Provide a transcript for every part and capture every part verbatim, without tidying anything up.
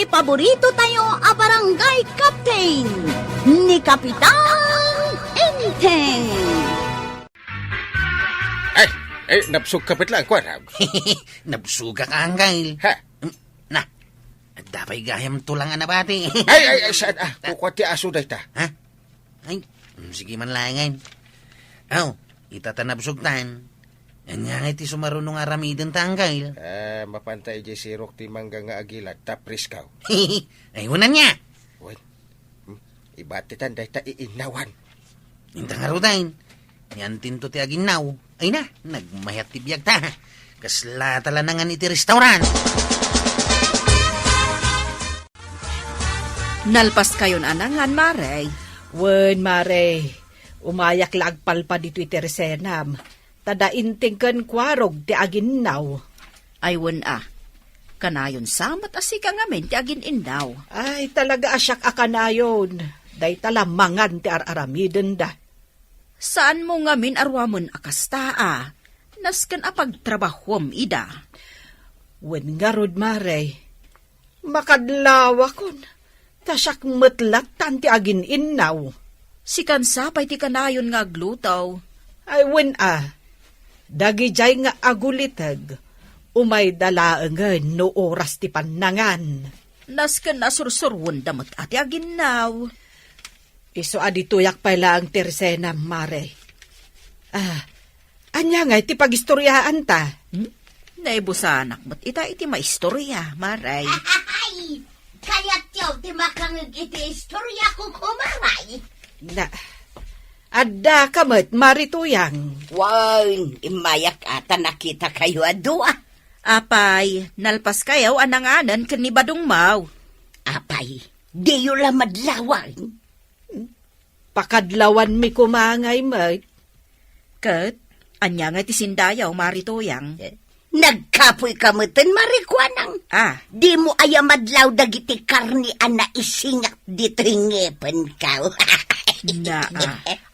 Paborito tayo a barangay captain, ni Kapitan Enteng. Ay, ay, nabsog ka met laeng, kuarog. Nabsogak, Angkel. Ha? Mm, na, adda pay gayam tulang a nabati. Ay, ay, ay, saan, ah? Kukua ti aso dayta. Ha? Ay, mm, sige man laengen. Aw, ita ta nabsogtan. Ania ngay ti sumaruno nga aramidenta, Angkel? Ah, mapanta idiay sirok ti mangga nga agilad, ta presko. Ay, unanna. Wen, hmm, ibatitan dayta iinnawan. Inta ngaruden, ni antinto ti aginnaw. Ay na, nagmayat ti biagta. Kasla ta la nangan iti restaurant. Nalpaskayon a nangan, Mare? Wen, Mare. Umayak la agpalpad ditoy tersenam. Ta da Enteng ken Kuarog ti aginnaw. Ay, wen a. Kanayon sa met a sika ngamin ti agin-innaw. Ay, talaga a siak a kanayon. Dayta la mangan ti ar-aramidenda. Saanmo ngamin a ruamen a kasta a. Nasken a pagtrabahuem ida. Wen ngarud, Mare. Makadlawakon, ta siak met lattan ti agin-innaw. Sikan sa pay ti kanayon nga agluto. Ay, wen a, dagidiay nga aguliteg, umayda laengen no oras ti pannangan. Nasken a sursuruenda met a ti aginnaw. Isu a ditoyak pay laeng ti resenam, Mare. Ah, ania ngay ti pagistoriaanta? Hmm? Naibusanak met ita iti maistoria, Mare. Ay, kayatyo ti makangeg iti istoriako, kumare. Na, addaka met, Mare Tuyang. Wen, immayak a ta nakitakayo a dua. Apay, nalpaskayo a nanganen ken ni Badongmo. Apay, diyo la madlawan? Pakadlawanmi koma ngay met. Ket, ania ngay ti sindayo, Mare Tuyang? Eh, nagkapoyka meten, Mare Kuanang. Ah. Dimo aya madlaw dagiti karne a naisingak ditoy ngipenko? Naa,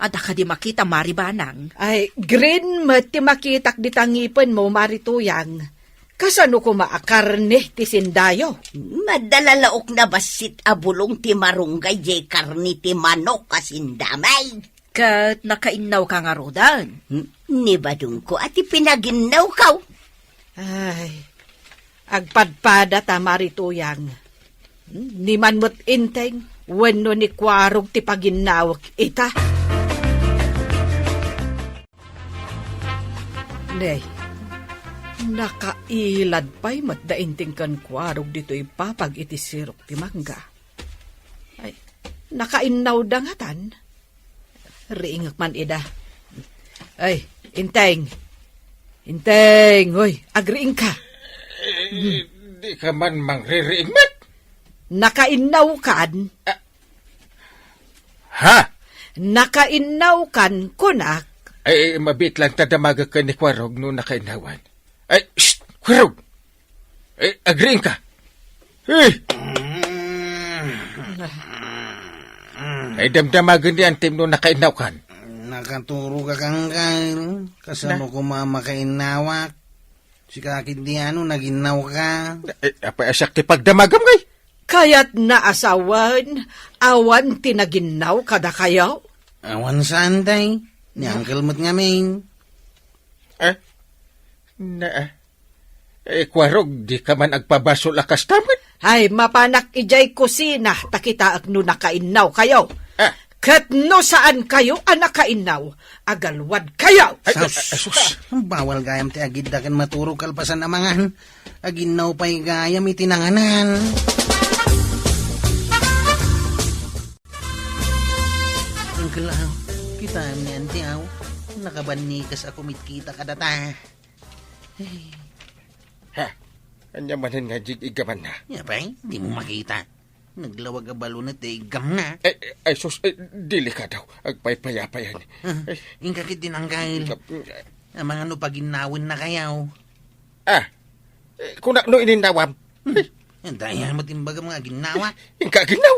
adda kadi makita, Mare Banang? Ay, green met ti makitak dita ngipenmo, Mare Tuyang. Kasano koma a karne ti sindayo? Madalalaok na bassit a bulong ti marunggay jay karne ti manok a sindami. Ket nakainnawka ngaruden? Hmm, ni Badongko a ti pinaginnawko. Ay, agpadpadata, Mare Tuyang. Hmm, ni man met Enteng wenno ni Kuarog ti paginnawek ita. Nay, nakailad pay met da Enteng ken Kuarog ditoy papag iti sirok ti mangga. Ay, nakainnawda ngatan. Riingek man ida. Ay, Enteng. Enteng, oy, agriingka. Eh, di ka man mangririing met? Nakainnawkan? Ah, Ha? Nakainnawkan, kunak. Ay, ay, mabiit lang ta damagek ken ni Kuarog no nakainnawan. Ay, shh! Kuarog! Ay, agriingka! Eh! Ay, damdamagen ni Antim no nakainnaw kan. Nakaturog a kangkal. Kasano Na? Koma makainnawak? Sika ketdi ano, naginnaw ka? Eh, apay a siak ti pagdamagam, ngay? Kayatna a sawen, awan ti naginnaw kadakayo? Awan saan, tay. Ni Uncle met ngamin. Eh? Na, eh, Kuarog, di ka man agpabasol a kasta met? Ay, mapanak idiay kusina, ta kitaek no nakainnaw kayo. Ah. Ket no saan kayo a nakainnaw, agalwad kayo. Ay, ay, ay, sus. Bawal gayam ti agidda ken maturog kalpasan a mangan. Aginnaw pay gayam iti nanganan. Uncle, aw, kitaem ni Auntie, aw. Nakabannikas a kumitkita kadata. Ay. Ha? Ania manen nga jig-igamanna? Apay, di mo makita. Naglawag a balunet ti iggamna. Eh, eh, ay sus, eh, delikado. Agpaypayapayan. Ah, eh, inka ketdi, Uncle. Inka, mm, eh. Amangan no paginnawennakayo. Ah, eh, kunak no ininnawam. Hmm. Eh. Dayta met imbagam nga aginnawa. Inka aginnaw.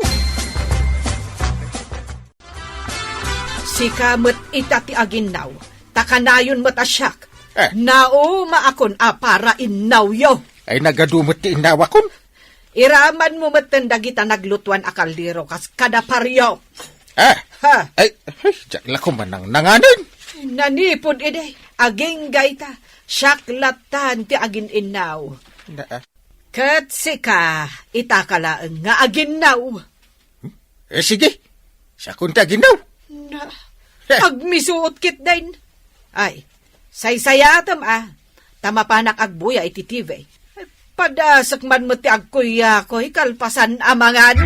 Sika met ita ti aginnaw, ta kanayon met a siak. Eh. Naumaakon a para innawyo. Ay, nagadu met ti innawakon. Iramanmo metten dagita naglutuan a kaldero kas kada pario. Ah! Ha? Ay, ay, diak la koma nangnanganen. Nanipud idi, agingga ita, siak lattan ti agin-innaw. Na, ah. Ket sika, itaka laeng nga aginnaw. Eh, sige. Siakon ti aginnaw. Na, eh, agmisuot ketdin. Ay, saysayatem a, ta mapanak agbuya iti T V. Padasek man met ti agkuyakoy kalpasan a mangan.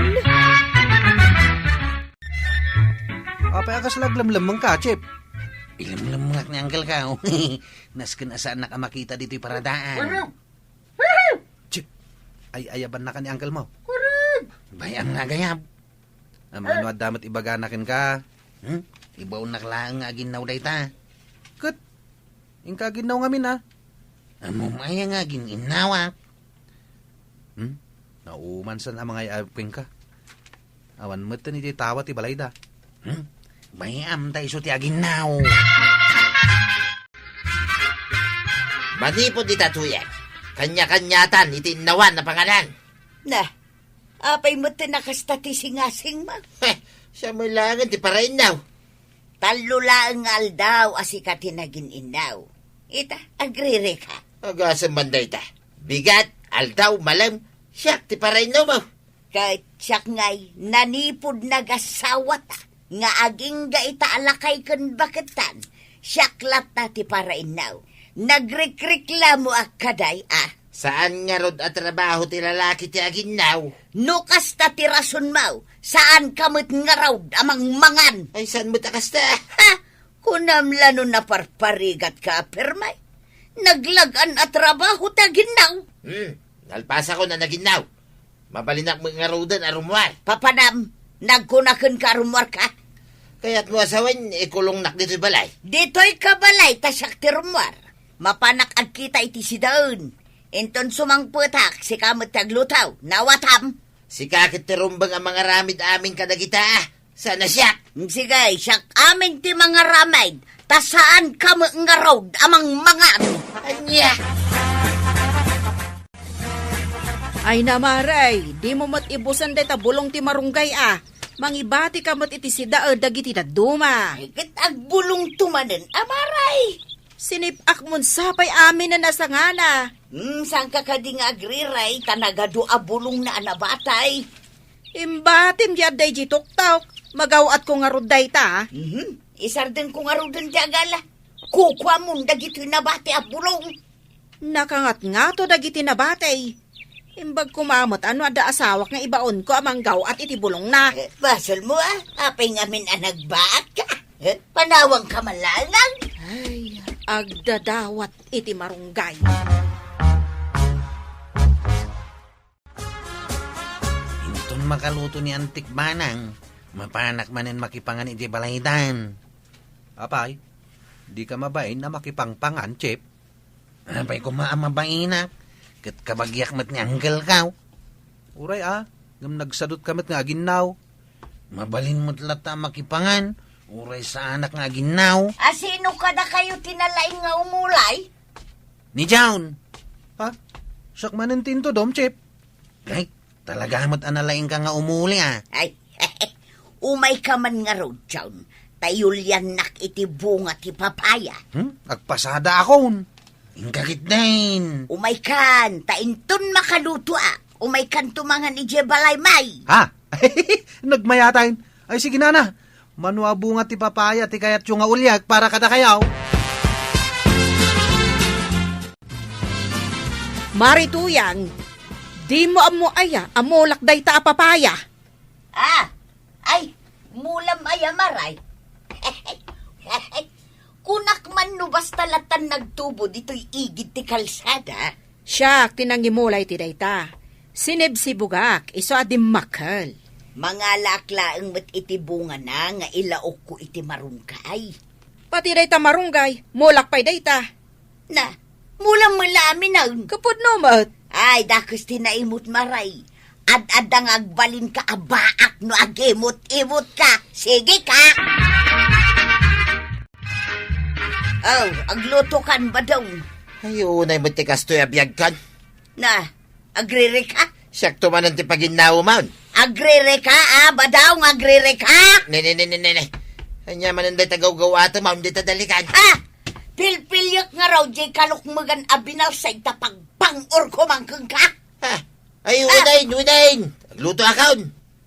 Apay a kasla aglemlemmengka, Chip? Ilemlemmengak ni Uncle ka. Nasken a saannak a makita ditoy paradaan. Chip, ay-ayabannak ni Uncle mo. Bay-am nga agayab. Amangan no adda met ibagana kenka. Hmm? Ibaonnak laeng nga aginnaw dayta. Ket, inka aginnaw ngamin, a? Ammom aya nga agin-innawak? Hmm? Naumansan a mangay-ayab kenka. Awan metten iti tawa ti balayda. Hmm? Bay-am ta isu ti aginnaw. Manipud ita, Tuyang, kanya-kaniatan iti innawan a panganan. Na, apay met ti nakasta ti singasingmo? Heh, siya met laengen ti parainnaw. Tallo laeng nga aldaw a sika ti nagin-innaw. Ita, agririka. Agasem man dayta. Bigat, aldaw, malem, siak ti parainnaw mo. Ket siak ngay, nanipud nagasawata nga agingga ita a lakay ken baketan, siak latta ti parainnaw. Nagrikriklamo a kaday a. Saan ngarud a trabaho ti lalaki ti aginnaw? No kasta ti rasonmo, saanka met ngarud a mangmangan. Ay, saan met a kasta? Ha? Kunam la no naparparigatka a pirme? Naglag-an a trabaho ti aginnaw. Hmm, nalpasakon a naginnaw. Mabalinak met ngaruden a rummuar. Papanam, nagkuna kenka a rummuarka? Kayatmo a sawen, ikulongnak ditoy balay. Ditoyka balay, ta siak ti rummuar. Mapanak agkita iti sidaen. Inton sumangpetak, sika met ti agluto. Nawatam? Sika ket ti rumbeng a mangaramid amin kadagita. Saan a siak? Sige, siak amin ti mangaramid, ta saanka met ngarud a mangmangan. Ania? Ay na, Mare, dimo met ibusen dayta bulong ti marunggay a. Mangibatika met iti sidaen dagiti dadduma. Ay, ket agbulongto manen, a, Mare. Sinip-ak mon sapay aminen a sangana. Hmm, saanka kadi nga agriray, ta nagadu a bulongna a nabatay. Imbatim ti adda idiay tuktok. Magaw-atko ngarud dayta, a. Mhm. Isardengko ngaruden ti agala. Kukuamon dagitoy nabati a bulong. Nakangatngato dagiti nabati. Imbag koma met a no adda asawak nga ibaonko a manggaw-at iti bulongna. Eh, basolmo, a. Apay ngamin a nagbaat ka? Eh, panawangka man laeng. Ay, agdadawat iti marunggay. Inton makaluto ni Antik Banang, mapanak manen makipangan iti balaydan. Apay, dika mabain a makipangpangan, Chip? Apay koma a mabainak, ket kabagiak met ni Uncle ka. Uray a, ngem nagsadutka met nga aginnaw. Mabalin met latta a makipangan, uray saanak nga aginnaw. A, sino kadakayo ti nalaing nga umulay? Ni John. Ha? Siak manen ti intudom, Chip. Ay, talaga met a nalaingka nga umuli, a. Ay, umayka man ngarud, John. Ta iuliannak iti bunga ti papaya. Hmm? Agpasada akon. Inka ketdin. Umaykan, ta inton makalutoak, umaykanto mangan idiay balay, may. Ha? Nagmayatan. Ay, sige, nana. Mano a bunga ti papaya ti kayatyo nga uliak para kadakayo? Mari Tuyang, dimo ammo aya a mulak dayta a papaya? Ah, ay, mulam aya, Maray. Kunak man no basta latan nagtubo ditoy igid ti kalsada. Siak ti nangimulay ti dayta. Sinibsibugak, isu a dimmakkel. Mangalaak laeng met iti bungana nga ilaokko iti marunggay. Pati dayta marunggay, mulak pay dayta. Na, mulam met la aminen. Kapudno met. Ay, dakes ti naimut, Maray. Ad-adda nga agbalinka a baak no agimut-imutka. Sige ka. Oh, aglutokan, Badong. Ay, unay met ti kastoy a biagkan. Na, agririka? Siakto manen ti paginnawemon. Agririka, a, badaw nga agririka! Ne, ne, ne, ne, ne, ne. Ania manen dayta gawgawatem, a, dita dalikan. A! Pilpiliek ngarud diay kalukmegan a binalseg ta pagbang-orko man kenka. A! Ay, a, unayen, unayen. Aglutoakon.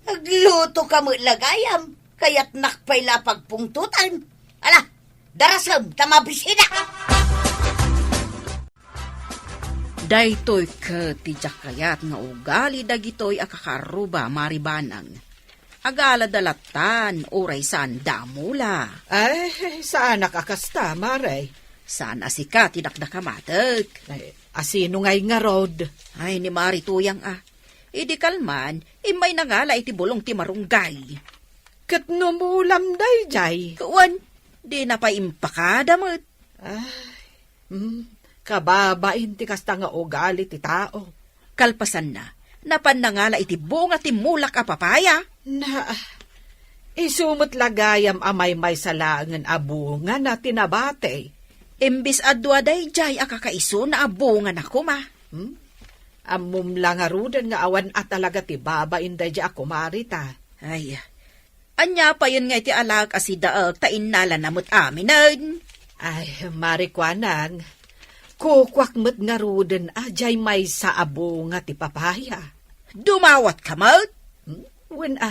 Aglutoka met la gayam. Kayatnak pay la pagpungtotan. Ala, darasem ta mabisinak. Daytoy ket ti diak kayat nga ugali dagitoy a kakaarruba, Mari Banang. Agalada lattan, uray saanda a mula. Ay, saanak a kasta, Mare. Saan a sika ti dakdakamatek. Ay, asino ngay ngarud? Ay, ni Mari Tuyang a. Idi kalman, immay nangala iti bulong ti marunggay. Ket no mulam daydiay? Wen, dina pay impakada met. Ay, hmm, kababain ti kasta nga ugali ti tao. Kalpasanna, napan nangala iti bunga ti mulak a papaya. Na, isu met la gayam a maymaysa laengen a bungana ti nabati. Imbes a dua daydiay a kakaisuna a bungana koma. Hmm? Ammom la ngaruden nga awan a talaga ti babain daydiay a kumarita. Ay, ania payen nga iti alaek a sidaek ta innalana met aminen? Ay, Mari Kuanang, kukuak met ngaruden a diay maysa a bunga ti papaya. Dumawatka met? Hmm? Wen a,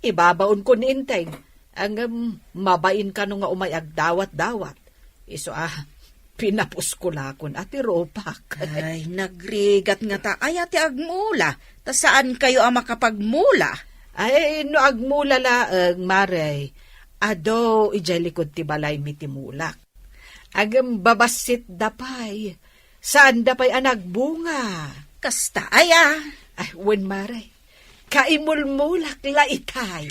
ibabaonko ni Enteng, ngem mabain kano nga umay agdawat-dawat. Isu a, pinapusko lakon a ti rupak. Ay, nagrigat ngata aya ti agmula, ta saankayo a makapagmula. Ay, no agmula laeng, Mare, adu idiay likud ti balaymi ti mulak. Ngem babassitda pay, saanda pay a nagbunga. Kasta aya? Ay, wen, Mare, kaimulmulak la itay.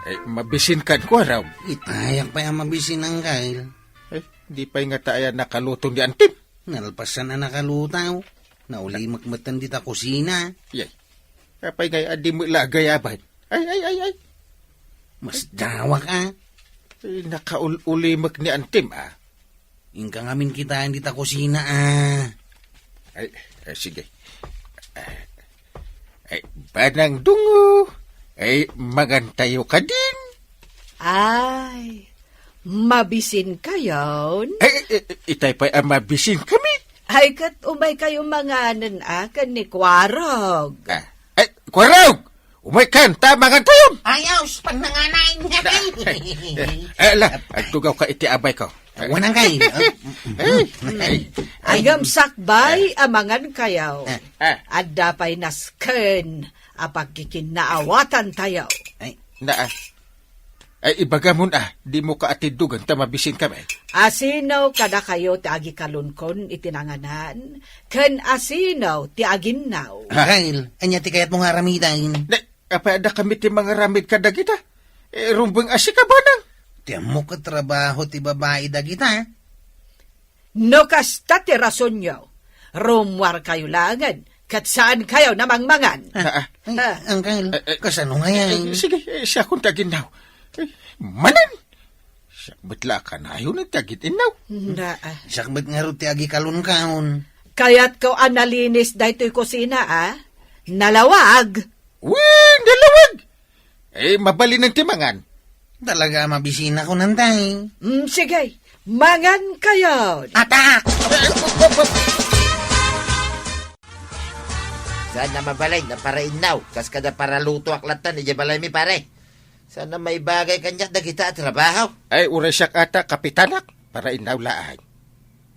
Ay, mabisinkan, Kuarog. Itayak pay a mabisin, Angkel. Ay, di pay ngata aya nakaluto ni Antim. Nalpasan a nakaluto. Naulimek metten dita kusina. Yay. Apay ngay a di met la agayaban? Ay, ay, ay, ay. Masdawak a. Ay, nakaul-ulimek ni Antim a. Inka ngamin kitaen dita kusina a. Ay, ay, sige. Ay, Banang Dungo, ay, mangantayo kadin? Ay, mabisinkayon? Ay, ay, ay, itay pay a mabisinkami. Ay, ket umaykayo manganen a ken ni Kuarog. A, ay, Kuarog! Umaykan, ta mangantayon! Ayaw, pannanganay. Ala, agtugawka iti abayko. Wen, Angkel. Ay, ay, ay. Ngem sakbay a mangankayo. A. Adda pay nasken a pagkikinnaawatantayo. Ay. Na, a. Ay, ibagamon a, dimo ka atiddogen ta mabisinkami. Asino kadakayo ti agikalunkon iti nanganan, ken asino ti aginnaw? Angkel, ania ti kayatmo nga aramiden? Ne, apay addakami ti mangaramid kadagita? E, rumbeng a sika, Banang. Ti ammok ket trabaho ti babai dagita. No kasta ti rasonyo, rummuarkayo laengen, ket saankayo a mangmangan. A, a. Ay, a. Angkel, e, e, kasano ngay? E, sige, e, siakon ti aginnaw. E, manen! Siak met la a kanayon ti agin-innaw. Na, a. Siak met ngarud ti agikalunkaon. Kayatko a nalinis daytoy kusina, a? Nalawag. Wen, nalawag! E, mabalinen ti mangan. Talaga a mabisinak, kunantay. Mm, sige, mangankayo. Atak! Saan a mabalin a parainnaw, kas kada paralutoak lattan idiay balaymi, pare. Saan a maibagay kaniak dagita a trabaho. Ay, uray siak ata, kapitanak, parainnaw laeng.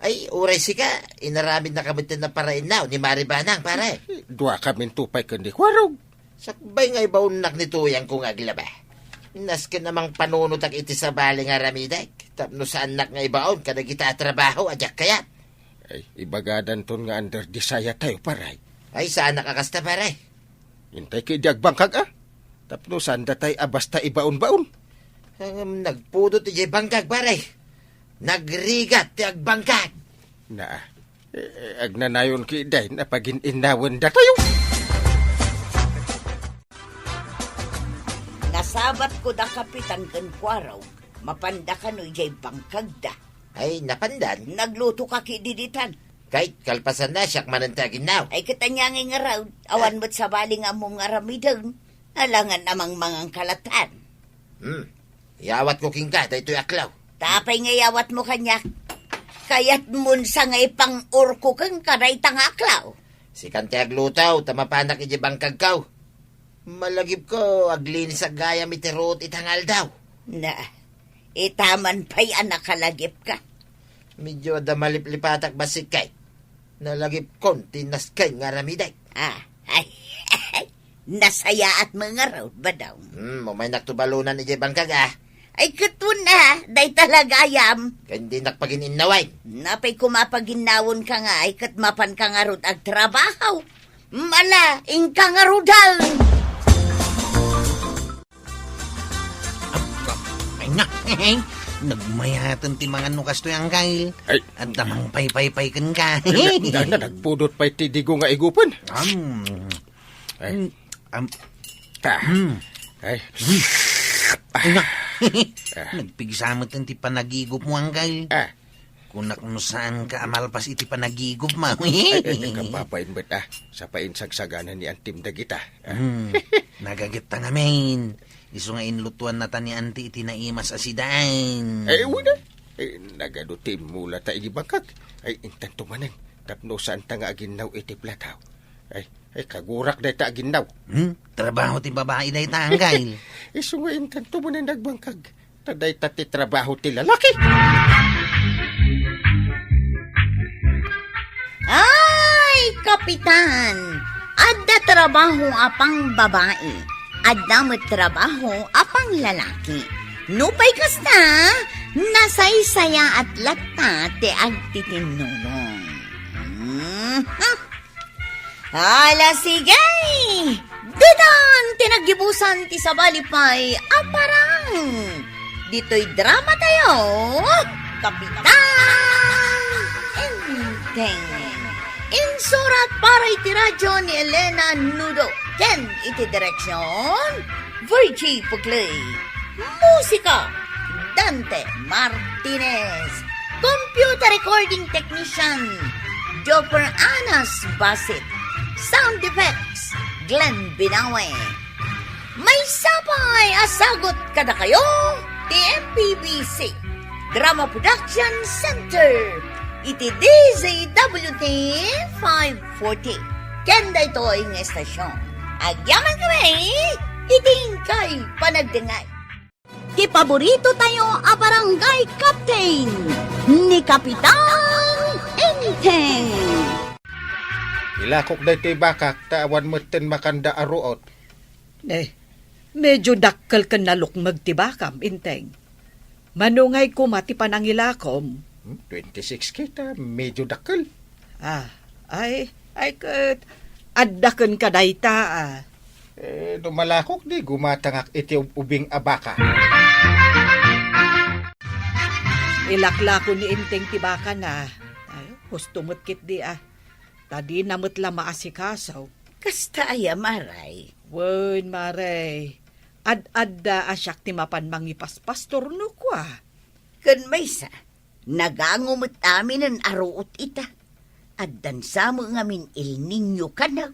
Ay, uray sika, inaramidnaka metten a parainnaw ni Mari Banang, pare. Duakaminto pay ken ni Kuarog. Sakbay nga ibaonnak ni Tuyangko nga aglaba. Nasken a mangpanunotak iti sabali nga aramidek, tapno saannak nga ibaon kadagita a trabaho a diak kayat. Ay, ibagadanton nga under desire tayo, pare. Ay, saanak a kasta, pare. Intay ket idi agbangkag, a. Tapno saan datay a basta ibaon-baon. Ngem nagpudot idiay bangkag, pare. Nagrigat ti agbangkag. Na, e, e, agnanayon ket dayta a pagin-innawen datayo. Nasabatko da Kapitan ken Kuarog, mapanda kano idiay bangkagda. Ay, napandan? Naglutoka ket diditan. Ket kalpasanna, siak manen ti aginnaw. Ay, ket ania ngay ngarud? Awan met sabali nga ammom nga aramiden. Alangan a mangmangan ka latta. Hmm. Iyawatko kenka daytoy a aklaw. Ta apay nga iyawatmo kaniak? Kayatmon sa nga ipang-urko kenka dayta nga aklaw? Sikan ti agluto, ta mapanak idiay bangkagko. Malagipko, aglinis gayam iti ruot ita nga aldaw. Na, ita man pay a nakalagipka. Medyo adda maliplipatak bassit kay. Nalagipkon ti nasken nga aramidek. Ah, ay, nasayaat met ngarud, Badong. Hmm, umaynakto balonan idiay bangkag, ah. Ay, ket wen, ah, dayta la gayam. Ket dinak pagin-innawen. Apay koma paginnawonka ngay, ket mapanka ngarud agtrabaho. Mala, inka ngaruden. Ay, na. Nagmayaten ti mangan no kastoy, Angkel. Ay. Adda mangpaypaypay kenka. Ay, na, na, na, nagpudot pay ti digo nga igupen. Am. Ay. Mm, am. Ah. Mm. Ay. Ay, na. Ah. Nagpigsa met ti panagigupmo, Angkel. Ah. Kunak no saanka a malpas iti panagigupmo. Ay, ay, ay, kapapain met, ah. Sa painsagsaganay ni Antim dagita. Ah. Hmm. Nagagetta ngamin. Isu nga inlutuannata ni Anti iti naimas a sidaen. Ay, wen, ah. Ay, nagadu ti immulata idi bangkag. Ay, intanto manen. Tapno saanta nga aginnaw iti plataw. Ay, ay, kagurak dayta aginnaw. Hmm? Trabaho ti babai dayta, Angkel. Isu nga intanto manen agbangkag. Ta dayta ti trabaho ti lalaki. Ay, Kapitan! Adda trabaho a pangbabai. Adda met trabaho a panglalaki. Nupay kasta, nasaysayaat latta ti agtitinnulong. Mhm. Ala, sige! Ditan ti naggibusan ti sabali pay a parang ditoy drama tayo, Kapitan Enteng. Insurat para iti radyo ni Elena Nudo ken iti direksyon, Virgie Puclay. Musika, Dante Martinez. Computer recording technician, Joper Anas Basit. Sound effects, Glenn Binawe. Maysa pay a sagut kadakayo ti M P B C Drama Production Center iti D Z W T five forty. Ken daytoy nga estasyon, agyaman kami iti inkay panagdengngeg. Ti paborito tayo a barangay captain, ni Kapitan Enteng. Ilakok daytoy bakak ta awan metten makanda a ruot. Eh, medyo dakkel ken nalukmeg ti bakam, Enteng. Mano ngay koma ti panangilakom? Hmm, twenty-six kita, medyo dakkel. Ah, ay, ay ket, adda kenka dayta, ah. Eh, no malakok di, gumatangak iti ub-, ubing a baka. Ilaklako ni Enteng ti bakana. Ay, husto met ketdi, ah. Ta dina met la maasikaso. Kasta aya, Maray? Wen, Maray. Ad-adda a siak ti mapan mangipaspastor no kua. Ken maysa, nagango met aminen a ruot ita. Addan sa met ngamin El Niño kano.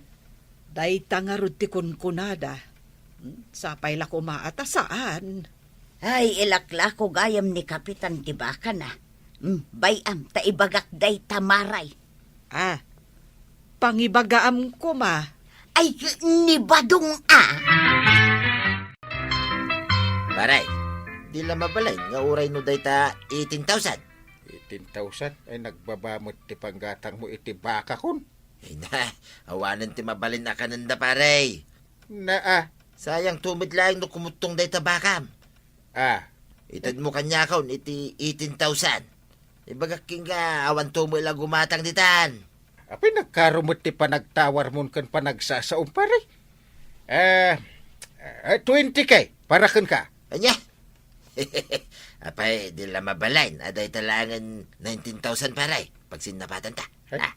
Dayta ngarud ti kunkunada. Hmm, sapay la koma a ta saan. Ay, ilaklako gayam ni Kapitan ti bakana. Hmm, bay-am, ta ibagak dayta, Maray. Ah, pangibagaam koma. Ay, ni Badong, ah. Pare, di la mabalin nga uray no dayta eighteen thousand. Eighteen thousand? Ay, nagbaba met ti panggatangmo iti bakakon. Ay na, awanen ti mabalin a kanenda, pare. Na, ah. Sayang to met laeng no kumuttong dayta bakam. Ah. Itedmo kaniakon iti eighteen thousand. Ibagak kenka, awan to met la gumatang ditan. Apay, nagkaro met ti panagtawarmon ken panagsasaom, pare. Eh, eh, twenty K para kenka. Ania? Apay, di la mabalin a dayta laengen nineteen thousand, pare. Pagsinnapatanta. Ay. Ah.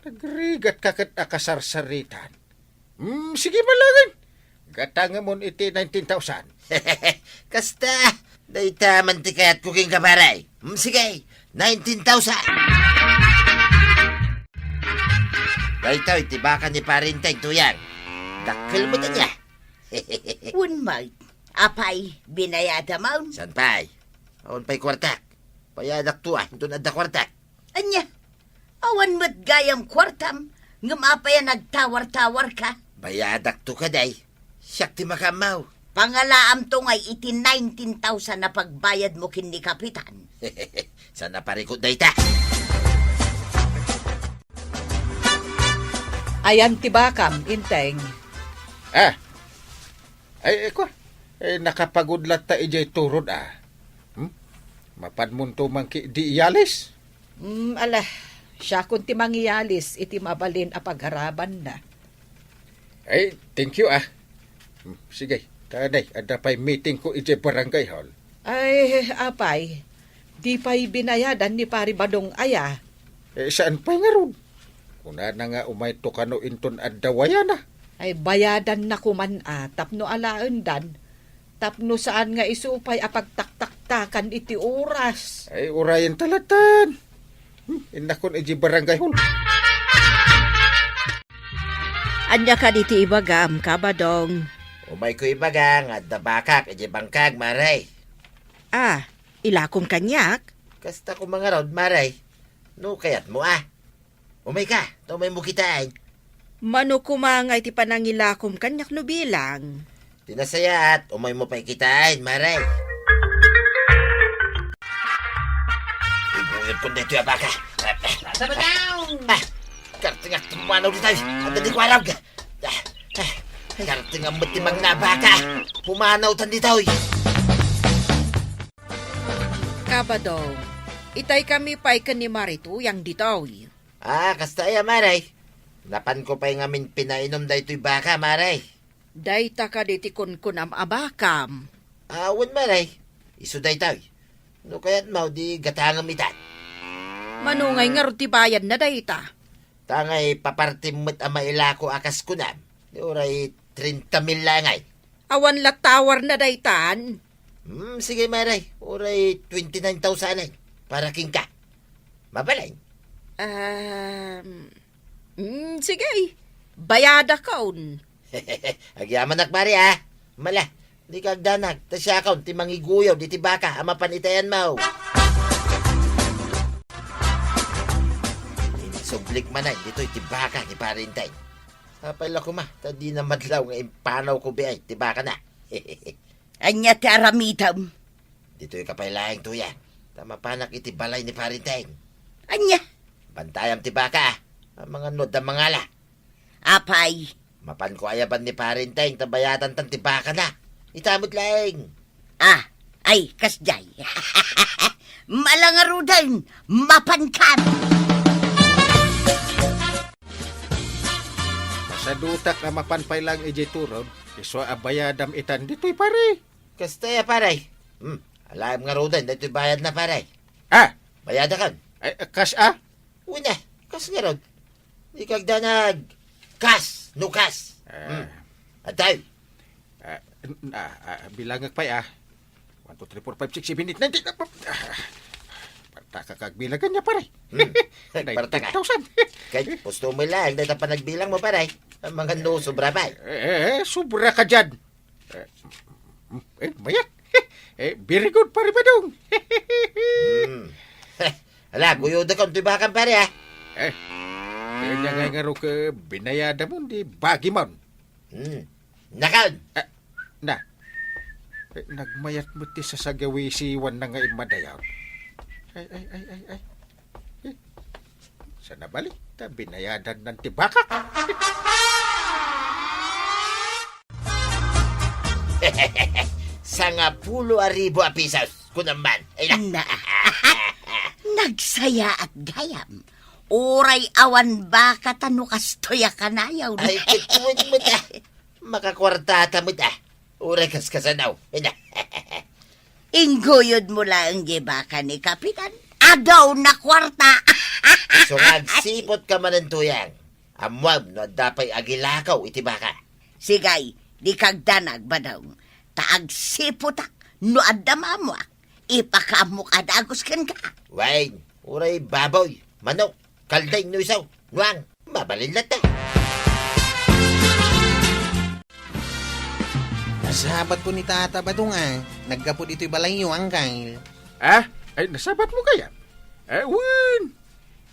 Nagrigatka ket a kasarsaritan. Hmm, sige, malangen. Gatangemon iti nineteen thousand. Kasta, dayta man ti kayatko kenka, pare. Hmm, sige, nineteen thousand. Daytoy ti baka ni Pare Enteng, Tuyang. Dakkel met ania. Wen met. Apay, binayadam? Saan pay? Awan pay kuartak. Bayadakto a, inton adda kuartak. Ania? Awan met gayam kuartam, ngem apay a nagtawar-tawarka? Bayadakto kadi. Siak ti makaammo. Pangalaamto ngay iti nineteen thousand a pagbayadmo ken ni Kapitan. Saan a parikut dayta? Ayan ti bakam, Enteng. Ah, ay, ay, kua. Eh, nakapagud latta idiay turod, ah. Hmm? Mapanmonto man ketdi iyalis? Hmm, ala, siakon ti mangiyalis iti mabalin a pagarabanna. Ay, thank you, ah. Hmm, sige, ta nay, adda pay meetingko idiay barangay hall. Ay, apay, di pay binayadan ni Pare Badong aya? Eh, saan pay ngarud? Kunana nga umayto kano inton adda wayana. Ay, bayadanna koman a tapno alaendan, tapno saan nga isu pay a pagtaktaktakan iti oras. Ay, urayenta lattan. Hmm, innakon idiay barangay hall. Ania kadi ti ibagam, Kabadong? Umayko ibaga nga adda bakak idiay bangkag, Mare. Ah, ilakom kaniak? Kasta koma ngarud, Mare. No kayatmo, ah. Umayka, ta umaymo kitaen. Mano koma nga iti panangilakom kaniak no bilang? Ti nasayaat, umaymo pay kitaen, Mare. Iguyodkon daytoy a baka. Sabataw! Ah, kartengak ti pumanaw ditoy. Adda di kuarag. Ah, ah, kartengak met ti mangna a baka. Pumanawtan ditoy. Kabadong, itay kami pay ken ni Mare Tuyang ditoy. Ah, kasta aya, Mare? Napanko pay ngamin pinainum daytoy baka, Mare. Dayta kadi ti kunkunam a bakam? Ah, wen, Mare. Isu daytoy. No kayatmo, di gatangem ita. Mano ngay ngarud ti bayadna dayta? Ta ngay papartim met a mailako a kas kunam, di uray trenta mil la ngay. Awan la tawarna daytan? Hmm, sige, Mare. Uray twenty-nine thousand para kenka. Mabalin? Um, mm, sige. Bayadakon. Agyamanak, Mare, ah. Mala, dika agdanag, ta siakon ti mangiguyod iti baka a mapan itayanmo. Insublik manen ditoy ti baka ni Pare Enteng. Apay la koma, ta dina madlaw nga impanawko biay ti bakana. Ania ti aramidem? Ditoyka pay laeng, Tuyang, ta mapanak iti balay ni Pare Enteng. Ania? Bantayam ti baka, ah. Amangan no adda mangala. Apay? Mapanko ayaban ni Pare Enteng ta bayadantan ti bakana. Ita met laeng. Ah, ay, kasdiay. Mala ngaruden, mapankan. Masadutak a mapan pay laeng idiay turod, isu a bayadam itan ditoy, pare. Kasta aya, pare. Hmm, alaem ngaruden daytoy bayadna, pare. Ah! Bayadakon. Ay, kas a? Wen a, kas ngarud. Dika agdanag. Kas, no kas. Ah. Hmm. Adtoy. Ah, n-, ah, ah, bilangek pay, ah. One, two, three, four, five, six, seven, eight, nine, ten, ah, ah, parta ka kagbilangan niya, pare. Hmm. Parta ka. Nineteen thousand. Kay, pusto mo lang, dahil ang panagbilang mo, pare. Ang mga no, sobra pa, eh. Eh, eh, eh, sobra ka dyan. Eh, eh, mayat. Eh, very good, pare Badong. Hmm. Ala, guyodakon ti bakam, pare, ah. Eh, kaya niya ngay nga ro ka binayada mo, di bagi man. Hmm. Nakon! Ah, na. Eh, nagmayat met ti sasagawisiwanna nga immadayaw. Ay, ay, ay, ay, ay. Eh, sa nabalik, ta binayadannan ti baka. Sangapulo a ribu a pisos, kunam man. Ay, na. Na. Nagsayaat gayam. Uray awan baka ta no kastoy a kanayon. Ay, ket wen met, ah. Makakuartata met, ah. Uray kaskasano. Ingguyod mo laeng di baka ni Kapitan. Adaw na kuarta. So nga agsipot ka manen, Tuyang. Ammuam no adda pay agilakaw iti baka. Sigay, di kagdanag, Badong. Ta agsipotak no adda maammuak. Ipakaammok a dagus kenka. Wen, uray baboy, manok, kalding no isu, nuang. Mabalin latta. Nasabatko ni Tata Badong a naggapu ditoy balayyo, Angkel. Ah? Ay, nasabatmo kaya? Eh, wen.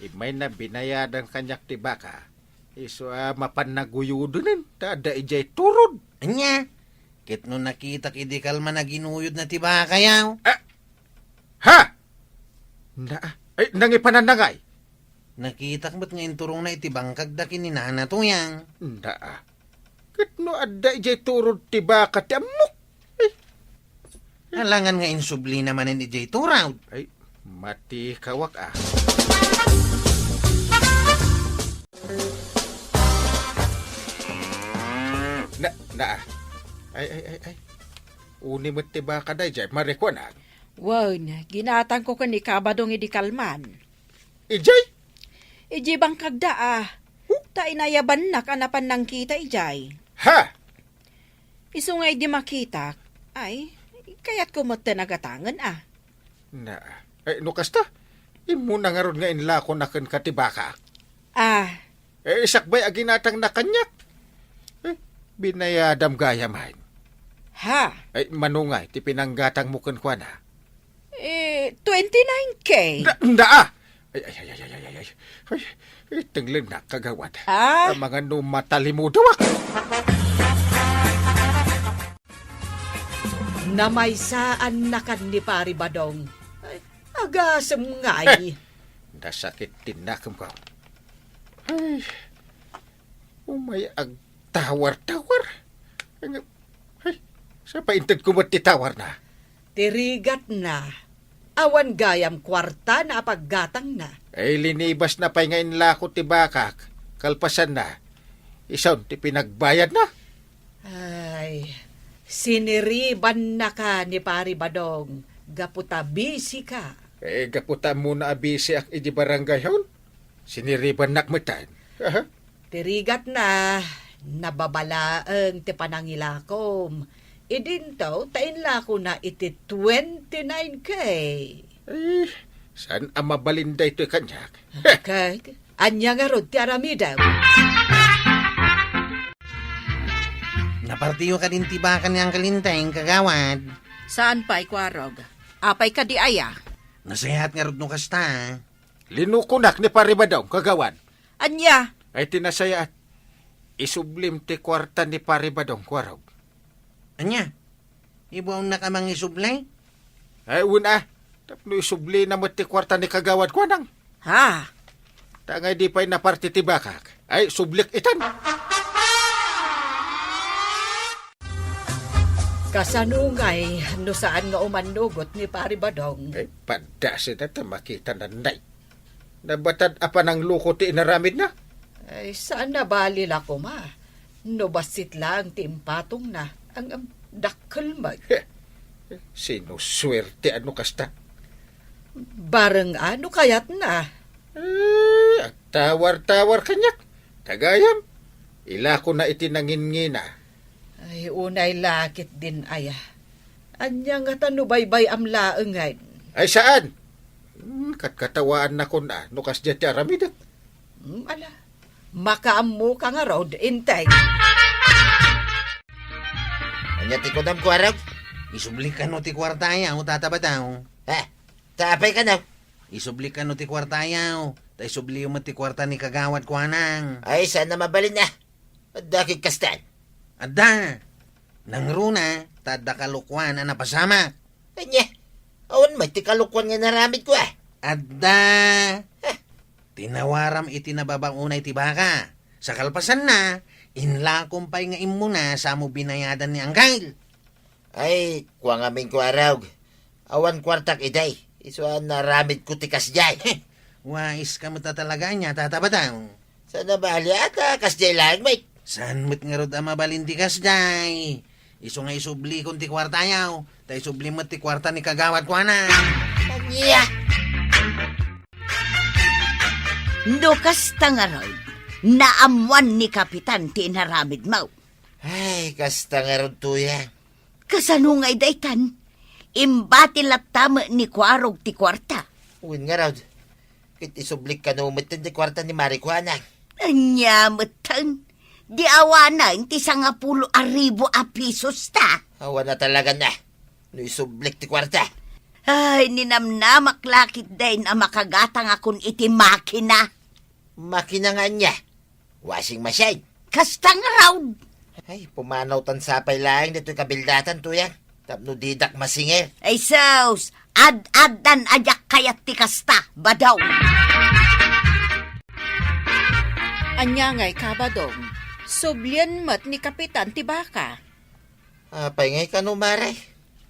Immay na binayadan kaniak ti baka. Isu a mapan naguyudonen, ta adda idiay turod. Ania? Ket no nakitak idi kalman a ginuyodna ti bakayo. Ah! Ha? Na, ay, nangipanan na ngay? Nakitak met nga inturongna iti bangkagda ken ni Nana Tuyang. Na, ket no adda idiay turod ti baka ti ammok? Ay. Alangan nga insublina manen idiay turod. Ay, matikawak a. Na, na. Ay, ay, ay, ay. Uni met ti baka daydiay, Marikuana. Wen, ginatangko ken ni Kabadong idi kalman. Idiay? Idiay bangkagda a. Huh? Ta inayabannak a napan nangkita idiay. Ha? Isu nga idi makitak, ay, kayatko metten a gatangen a. Na, eh, no kasta, immuna ngarud nga inlakona kenka ti baka. Ah. Eh, sakbay a ginatangna kaniak. Eh, binayadam gayam ay. Ha? Ay, mano ngay ti pinanggatangmo kenkuana? Eh, twenty-nine K. Da, da, ah! Ay, ay, ay, ay, ay, ay, ay, ay. Ay, itenglennak, kagawad. Ah? Amangan no matalimudawak. Namaysaannakan ni Pari Badong. Ay, agasem ngay. Eh, nasakit ti nakemko. Ay, umay agtawar-tawar. Ay, nga, ay, sa paintedko met ti tawarna? Ti rigatna. Awan gayam kuartana a paggatangna. Ay, linibasna pay nga inlako ti bakak. Kalpasanna, isun ti pinagbayadna. Ay, siniribannaka ni Pari Badong gapu ta bisika. Eh, gapu ta ammona a bisiak idi barangay hall. Siniribannak metten. Aha. Ti rigatna, nababa laeng ti panangilakom. Idinto, ta inlakona iti twenty-nine K. Eh, saan a mabalin daytoy kaniak? Kag, ania ngarud ti aramidem? Napartiyo kadin ti baka ni Uncle Enteng, kagawad? Saan pay, Kuarog? Apay kadi aya? Nasayaat ngarud no kasta. Linukonak ni Pari Badong, kagawad. Ania? Ay, ti nasayaat. Isublim ti kuarta ni Pari Badong, Kuarog. Ania? Ibuannak a mangisubli? Ay, wen a. Tapno isublina met ti kuarta ni kagawad Kuanang. Ha? Ta ngay di pay naparti ti bakak. Ay, sublik itan. Kasano ngay no saan nga umannugot ni Pari Badong? Ay, paddasen ta makita nanay. Nabatad a panangluko ti inaramidna? Ay, saan a bali la koma. No bassit laeng ti impatongna, ang, ang dakkel met. Heh, sinusuerte a no kasta. Bareng a no kayatna. Eh, agtawar-tawar kaniak. Kagayam, ilakona iti nanginngina. Ay, unay la ketdin aya. Ania ngata no baybay-am laengen? Ay, saan? Hmm, katkatawaannakon a no kasdiay ti aramidek. Hmm, ala. Makaammoka ngarud, Enteng. Ania ti kunam, Kuarog? Isublik kano ti kuartayo, Tata Badong. Ha? Ta apay kano? Isublik kano ti kuartayo, ta isubliyo met ti kuarta ni Kagawad Kuanang. Ay, saan a mabalin a. Adda ket kastan? Adda. Nangruna, ta adda kalokuan a napasamak. Ania? Awan met ti kalokuan nga inaramidko a. Adda. Heh. Tinawaram iti nababa unay ti baka. Sa kalpasanna, inlakom pay nga immuna sa mo binayadan ni Angkel. Ay, kua ngamin, Kuarog. Awan kuartak idiay. Isu a naramidko ti kasdiay. Wais ka met a talaga ania, Tata Badong. Saan a bali a ta kasdiay laeng met. Saan met ngarud a mabalin ti kasdiay? Isu nga isublikon ti kuartayo, ta isubli met ti kuarta ni Kagawad Kuanang. Ania? No kasta ngarud, naammuan ni Kapitan ti inaramidmo. Ay, kasta ngarud, Tuyang. Kasano ngay daytan? Imbati latta met ni Kuarog ti kuarta. Wen ngarud, ket isublik kano metten ti kuarta ni Mari Kuanang. Ania metten? Di awanen ti sangapulo a ribu a pisos ta? Awan a talaga na. No isublik ti kuarta. Ay, ninamnamak la ketdin a makagatangakon iti makina. Makina nga ania? Washing machine. Kasta ngarud. Ay, pumanawtan sapay laeng ditoy kabildatan, Tuyang. Tapno didak masingir. Ay sus, ad-addan a diak kayat ti kasta, Badong. Ania ngay ka, Badong? Sublien met ni Kapitan ti baka. Apay ngay kano, Mare?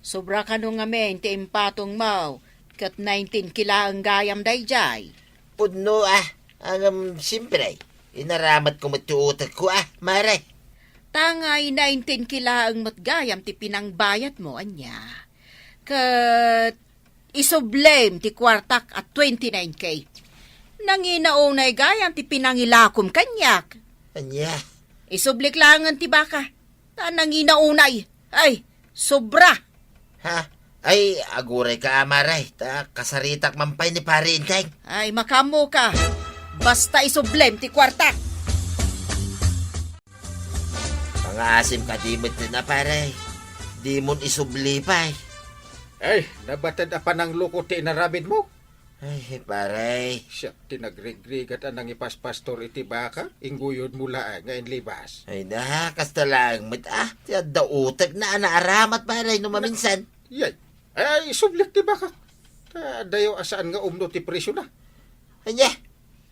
Sobra kano ngamin ti impatongmo ket nineteen K laeng gayam daydiay. Pudno, ah. Ngem, siempre, inaramatko met ti utekko, ah, Mare. Ta ngay nineteen K laeng met gayam ti pinangbayadmo, ania? Ket isublem ti kuartak a twenty-nine K. Nangina unay gayam ti pinangilakom kaniak. Ania? Isublik laengen ti baka. Ta nangina unay. Ay, sobra. Ha? Ay, agurayka, Mare, ta kasaritak man pay ni Pare Enteng. Ay, makaammoka. Basta isublem ti kuarta. Pangaasim kadi met na, Pare. Dimon isubli pay. Ay, nabated a panangloko ti inaramidmo. Ay, pare. Siak ti nagrigrigat a nangipaspastor iti baka, ingguyodmo laeng nga inlibas. Ay na, kasta laeng met, ah. Ti adda utekna a naaramat, pare, no maminsan. Yay. Ay, isublik ti baka. Ta dayo a saan nga umno ti presiona. Ania?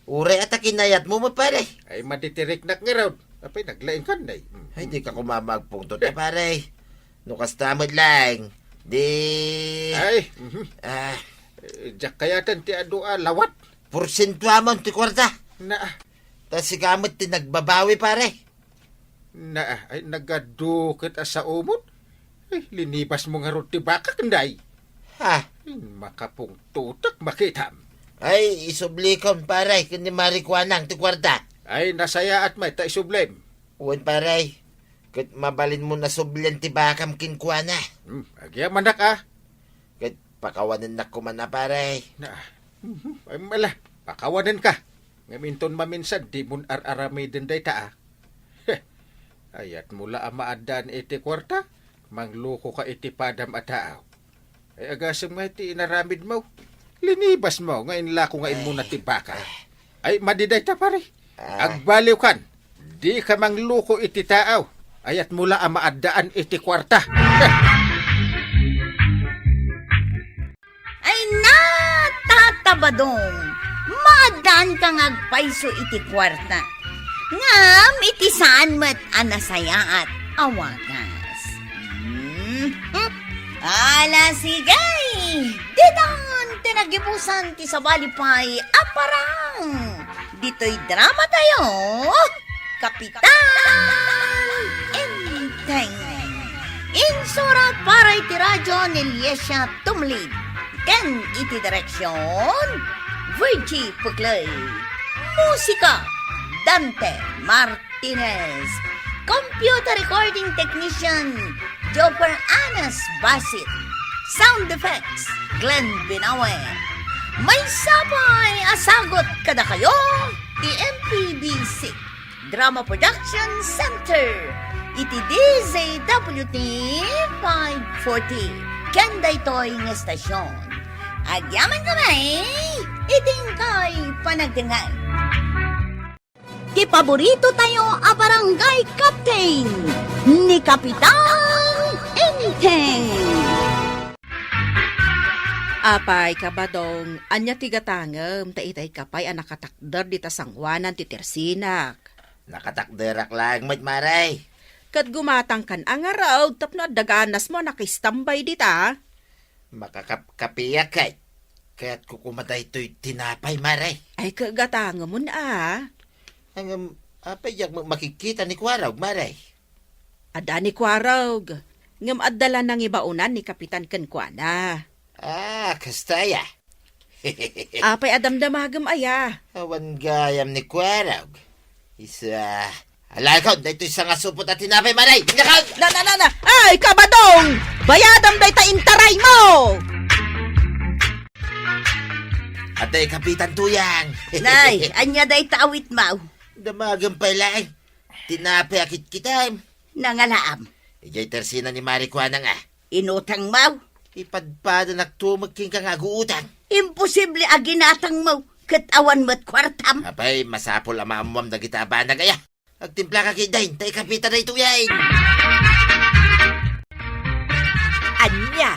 Uray a ta kinayatmo met, pare. Ay, madi ti riknak ngarud. Apay, naglaingkan, nay. Mm. Ay, dika koma agpungtot, eh, pare. No kasta met laeng, di Ay, mhm. Ah. Eh, diak kayaten ti adu a lawat. Porsentuamon ti kuarta. Naa. Ta sika met ti nagbabawi, pare. Naa, ay, nagadu ket a saomon. Ay, linibasmo ngarud ti bakak, nay. Ha? Ay, makapungtotak, makitam. Ay, isublikon, pare, ken ni Mari Kuanang ti kuarta. Ay, nasayaat met ta isublem. Wen, pare, ket mabalinmo a sublian ti bakam kenkuana. Hmm, agyamanak, a. Ket pakawanennak koma a, pare. Na, mhm, ay, ala, pakawanenka. Ngem inton maminsan, dimon ar-aramiden dayta, a. Heh, ayatmo la a maaddaan iti kuarta, manglokoka iti padam a tao. Ay, agasem nga iti inaramidmo. Linibasmo nga inlako nga immuna ti baka. Ay, madi dayta, pare. Ah. Agbaliwkan. Dika mangloko iti tao. Ayatmo la a maaddaan iti kuarta. Ay, natatabadong. Maaddaanka nga agpayso iti kuarta. Ngem iti saan met a nasayaat a wagas. Hmm. Ala, sige! Ditan ti nagibusan ti sabali pay a parang. Ditoy drama tayo, Kapitan Enteng. Insurat para iti radyo ni Liesia Tumlid. Ken iti direksyon, Virgie Puclay. Musika, Dante Martinez. Computer recording technician, Jopper Anas Basit. Sound effects, Glenn Binawe. Maysa pay a sagut kadakayo ti M P B C Drama Production Center iti D Z W T five forty ken daytoy nga estasyon. Agyaman kami iti inkay panagdengngeg. Ti paborito tayo a barangay captain, ni Kapitan Enteng. Apay, Kabadong, ania ti gatangem ta itay ka pay a nakatakder dita sangoanan ti tersinak? Nakatakderak laeng met, Mare. Ket gumatangkan a ngarud tapno adda ganasmo a nakaistambay dita. Makakapkapiak kay. Kayatko koma daytoy tinapay, Mare. Ay, ket gatangemon a. Ngem, apay diak ma-, makikita ni Kuarog, Mare? Adda ni Kuarog. Ngem adda la nangibaonan ni Kapitan kenkuana. Ah, kasta aya. Apay a damdamagem aya? Awan gayam ni Kuarog. Isu a, alaekon, daytoy sangasupot a tinapay, Mare! Inakag! Na, na, na, na! Ay, Kabadong! Bayadam dayta intaraymo! Atay, Kapitan Tuyang! Nay, ania dayta awitmo? Damagem pay laeng. Tinapay a kitkitam. Nangalaam. Idiay tersina ni Mari Kuanang a. Inutangmo? Ipadpadanakto met kenka nga aguutang. Imposible a ginatangmo, ket awan met kuartam. Apay, masapul a maammuam dagita a banag aya. Agtimplaka ketdin, ta ikapita daytoyen. Ania,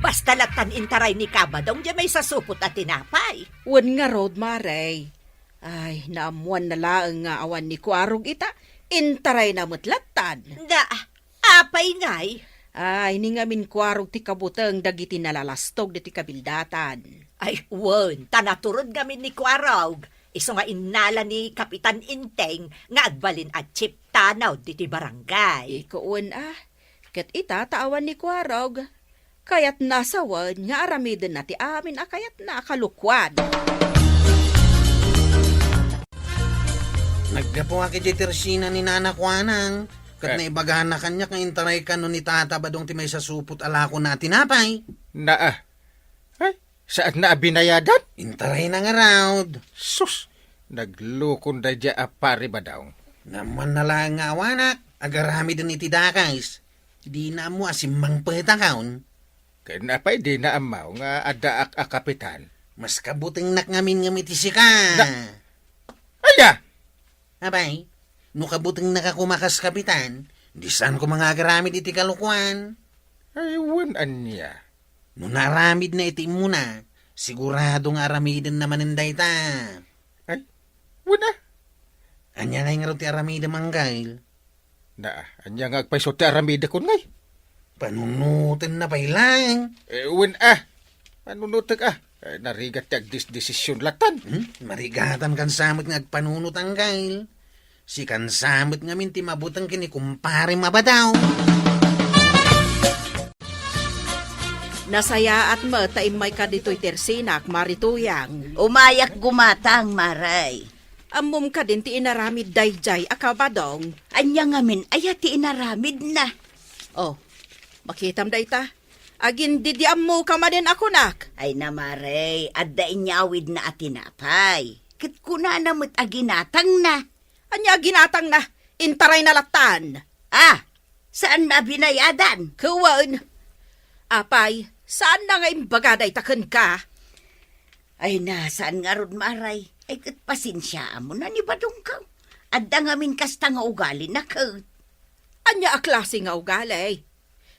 basta lattan intaray ni Kabadong diay maisasupot a tinapay. Wen ngarud, Mare. Ay, naammuanna laeng nga awan ni Kuarog ita, intarayna met lattan. Da, apay ngay? Ay, ni ngamin Kuarog ti kabuteng dagiti nalalastog ditoy kabildatan. Ay, wen, ta naturod ngamin ni Kuarog. Isu nga innala ni Kapitan Inteng nga agbalin a chief tanod ditoy barangay. Iko wen a. Ket ita ta awan ni Kuarog, kayatna sawen nga aramidenna ti amin a kayatna a kalukuan. Naggapuak idiay tersina ni Nana Kuanang, ket Eh. naibagana kaniak nga intaray kano ni Tata Badong ti maisasupot a lakona a tinapay. Naa. Ay, saanna a binayadan? Intarayna ngarud. Sus, naglukon daydiay a Pari Badong. Naammoanna laeng nga awanak, agaramiden iti dakes. Dina ammo a simmangpetakon. Ken apay dina ammo nga addaak a kapitan? Mas kabutengnak ngamin ngem iti sika. Da-, aya? Apay, no kabutengnaka koma kas kapitan, di saan koma nga agaramid iti kalukuan. Ay, wen ania? No naaramidna iti immuna, sigurado nga aramidenna manen dayta. Ay, wen a. Ania ngay ngarud ti aramidem, Anggail? Na, ania nga agpayso ti aramidekon ngay? Panunotenna pay laeng. Eh, wen a. Panunotek a. Eh, narigat ti agdesdesision lattan. Hmm? Marigatan kansa met nga agpanunot, Anggail. Sikansa met ngamin ti mabuteng ken ni Kumparem a Badong. Nasayaat met ta immayka ditoy tersinak, Mari Tuyang. Umayak gumatang, Mare. Ammom kadin ti inaramid daydiay a Kabadong? Ania ngamin aya ti inaramidna? Oh, makitam dayta. Agin-, di, di ammoka manen a kunak. Ay na, Mare, adda inyawidna a tinapay. Ket kunana met a ginatangna. Ania a ginatangna? Intarayna lattan. Ah, saanna a binayadan? Wen. Apay, saanna nga imbaga dayta kenka? Ay na, saan ngarud, Mare. Ay, ket pasensiaamon a ni Badongko. Adda ngamin kasta nga ugalina ket. Ania a klase nga ugali?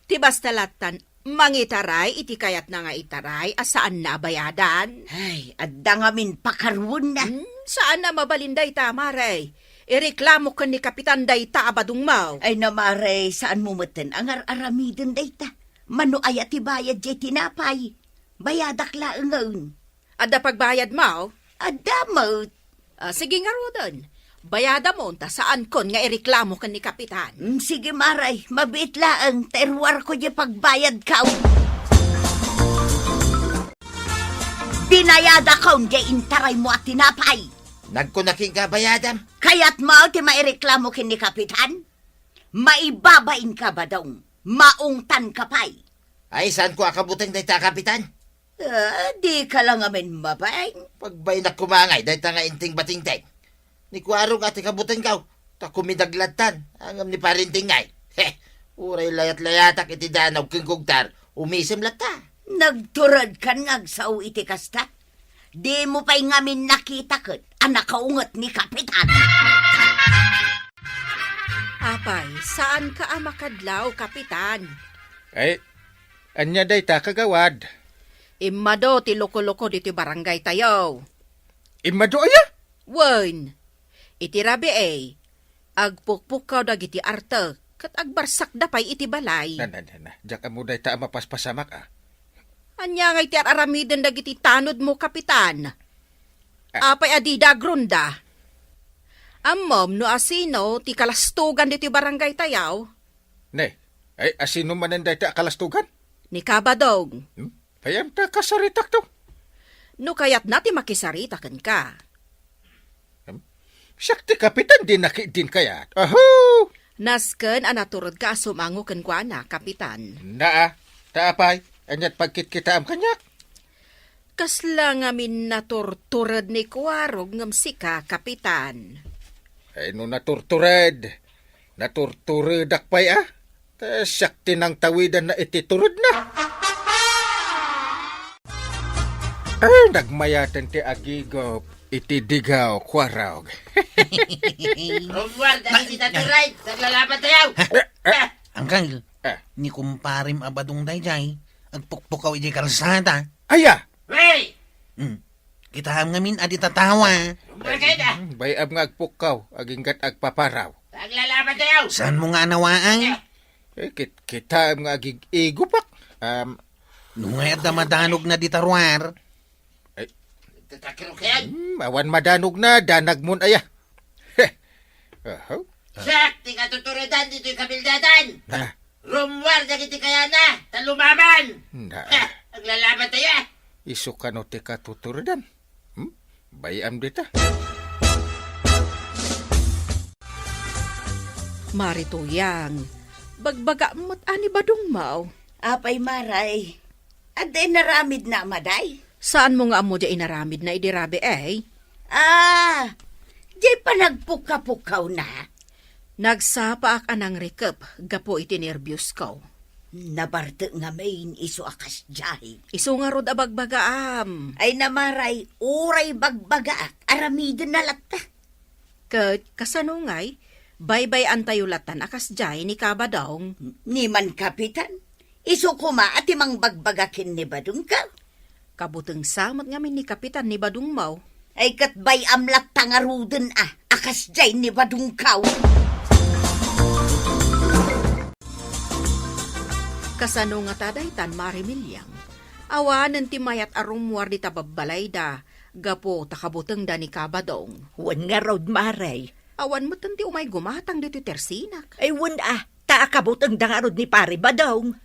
Ti basta lattan, mangitaray iti kayatna nga itaray a saanna a bayadan. Ay, adda ngamin pakaruenna. Hmm, saanna a mabalin dayta, Mare. Ireklamo ken ni Kapitan dayta a Badongmo. Ay na, Mare, saanmo metten a ngar-aramiden dayta. Mano aya ti bayad diay tinapay? Bayadak laengen. Adda pagbayadmo? Adda met. Ah, sige ngaruden. Bayadamon ta saankon nga ireklamo ken ni Kapitan. Mm, sige, Mare. Mabiit laeng ta iruarko diay pagbayadko. Binayadakon diay intaraymo a tinapay. Nagkuna kenka bayadam? Kayatmo ti maireklamo ken ni Kapitan? Maibabainka, Badong. Maungtanka pay. Ay, saanko a kabuteng dayta a Kapitan? Ah, dika la ngamin mabain. Pagbainnak koma ngay dayta nga Inting Batingteng. Ni Kuarog a ti kabutengko, ta kumidag lattan, ngem ni Pari Inting ngay. He, uray layat-layatak iti danaw ken kugtar, umisem latta. Nagturedkan nga agsao iti kasta? Dimo pay ngamin nakita ket a nakaunget ni Kapitan. Apay, saanka a makadlaw, Kapitan? Ay, ania dayta, kagawad? Immado ti loko-loko ditoy barangaytayo. Immado aya? Wen, iti rabii, agpukpukkaw dagiti artek ket agbarsakda pay iti balay. Na, na, na, na. Diak ammo dayta a mapaspasamak, a. Ania ngay ti ar-aramiden dagiti tanodmo, Kapitan? Ah. Apay a dida agronda? Ammom no asino ti kalastogan ditoy barangaytayo? Ne, ay, asino manen dayta a kalastogan? Ni Kabadong. Hmm? Kayam ta kasaritakto. No kayatna ti makisarita kenka. Hmm? Siak ti kapitan, di nakit din kayat. Aho! Nasken a naturedka a sumango kenkuana, Kapitan. Naa, ta apay, aniat pagkitkitaam kaniak? Kasla ngamin naturtured ni Kuarog ngem sika, Kapitan. Ay, no naturtured, naturturedak pay, a. Ta siak ti nangtawidanna iti turedna. Ay, nagmayaten ti agigup iti digaw, kuarog. Rummuar dagiti natured, naglalaban tayo. Eh, eh. Angkel, Eh. Ni kumparem a Badong daydiay, agpukpukaw idiay kalsada. Aya! Hey! Hmm. Kitaem ngamin a di tatawa. Rummuar kayo da. Hmm, bay-am nga agpukkaw, aginggat agpaparaw. Naglalaban tayo. Saanmo nga anawaang? Eh. Eh, kit-, kitaem nga agig-igupak. Um, No nga adda madanogna dita ruar. Ay. Nagtatakiro kayan? Hmm, awan madanogna, danagmon aya. Heh. Aha. Siak, ti katuturedan ditoy kabildadan. Ah. Rummuar dagiti kayana, ta lumaban. Na. Heh, aglalaban tayo, eh. Isu kano ti katuturedan? Hmm? Bay-am dita. Mari Tuyang, bagbaga met a ni Badong Maw. Apay, Maray? Adda inaramidna a maday? Saanmo nga ammo diay inaramidna idi rabii, eh? Ah, diay panagpukkapukkawna. Nagsapaak a nangrikep gapu iti nerbiusko. Nabartek ngamin isu a kasdiay. Isu ngarud a bagbagaam. Ay, Maray, uray bagbagaak, aramidenna latta. Ket kasano ngay, baybay-antayo latan a kasdiay ni Kabadong? Ni man Kapitan, isu koma a ti mangbagbaga ken ni Badong ka. Kabuteng sa met ngamin ni Kapitan ni Badong Maw. Ay, ket bay-am latta ngaruden a, a kasdiay ni Badong kaw. Kasano ngata daytan, Mari Milyang? Awanen ti mayat a rummuar dita babbalayda, gapu ta kabutengda ni Kabadong. Wen ngarud, Mari. Awan metten ti umay gumatang ditoy tersinak. Ay, wen a, ta kabutengda ngarud ni Pari Badong.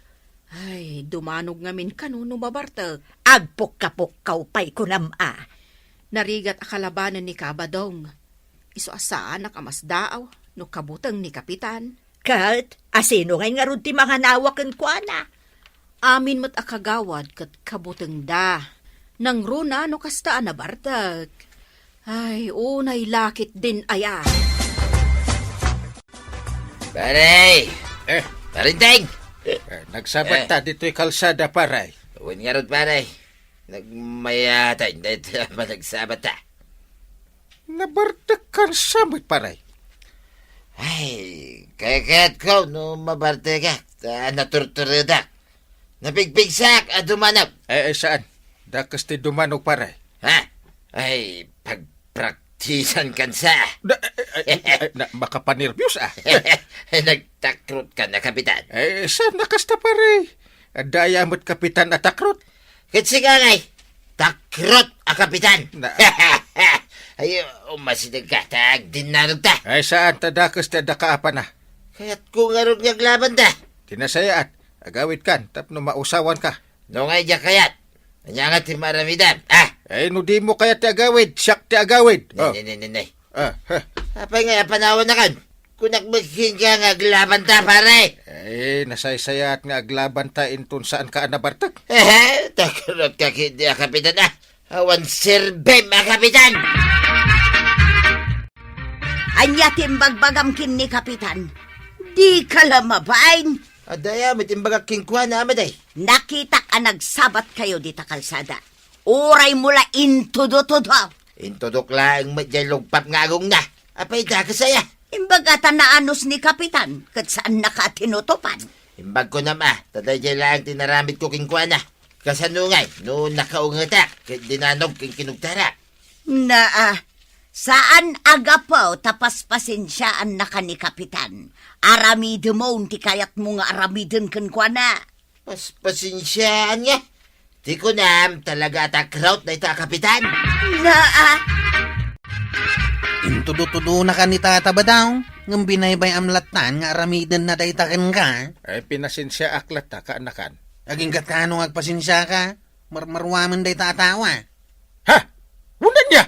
Ay, dumanog ngamin kano no mabartek. Agpukkapukkaw pay kunam a. Narigat a kalabanen ni Kabadong. Isu a saanak a masdaaw no kabuteng ni Kapitan. Ket, asino ngay ngarud ti manganawa kenkuana? Amin met a kagawad ket kabutengda. Nangruna no kasta a nabartek. Ay, unay lakit din aya. Pare! Eh. Parinteng! Eh, nagsabat Eh. ta ditoy kalsada, pare. Wen ngarud, pare. Nagmayatan dayta a panagsabat ta. Nabartek kan sa met, pare. Ay, kayatko no mabartekak, ta naturturedak. Napigpigsak a dumanog. Eh, eh, saan? Dakes ti dumanog, pare. Ha? Ay, pagpraktisan kan sa. Da, eh, eh, eh, na, makapanerbios, ah. Nagtakrot ka na, Kapitan. Eh, saan na kasta, pare? Adda aya met Kapitan a takrot? Ket sika ngay, takrot a Kapitan. Na- Ay, umasideg ka, ta agdinnanogta. Ay, saan ta dakes ti adda kaapana? Kayatko ngarud nga aglabanta. Ti nasayaat, agawidkan, tapno mausawanka. No ngay diak kayat, ania nga ti maaramidam, ah? Ay, no dimo kayat ti agawid, siak ti agawid. Ne, Oh. ne, ne, ne, ne. Ah, ha. Apay nga apanawannakon? Kunak met kenka nga aglabanta, pare. Eh, nasaysayaat nga aglabanta inton saanka a nabartek. Eh, takrot ka ketdi a Kapitan, ah. Awan serbim a Kapitan. Ania ti imbagbagam ken ni Kapitan? Dika la mabain. Adda aya met imbagak kenkuana, Ama Day. Nakitak a nagsabat kayo dita kalsada. Uray mo la intudo-tudo. Intudok laeng met jay lugpap nga agongna. Apay dakes aya? Imbaga ta naanus ni Kapitan, ket saannaka a tinutupan. Imbag ko nam a, ta dayjay laeng ti naramidko kenkuana. Kasano ngay, no nakaungetak, ket dinanog ken kinugtarak? Naa, saan a gapu ta paspasensiaannaka ni Kapitan. Aramidemon ti kayatmo nga aramiden kenkuana. Paspasensiaan nga. Ti kunam, talaga a takrot dayta a Kapitan. Naa. Intudo-tudonaka ni Tata Badong, ngem binaybay-am lattan nga aramidenna dayta kenka. Ay, pinasensiaak latta, kaanakan. Aginggatkano nga agpasensiaka? Marmaruamen dayta a tao, a. Ha? Unan niya?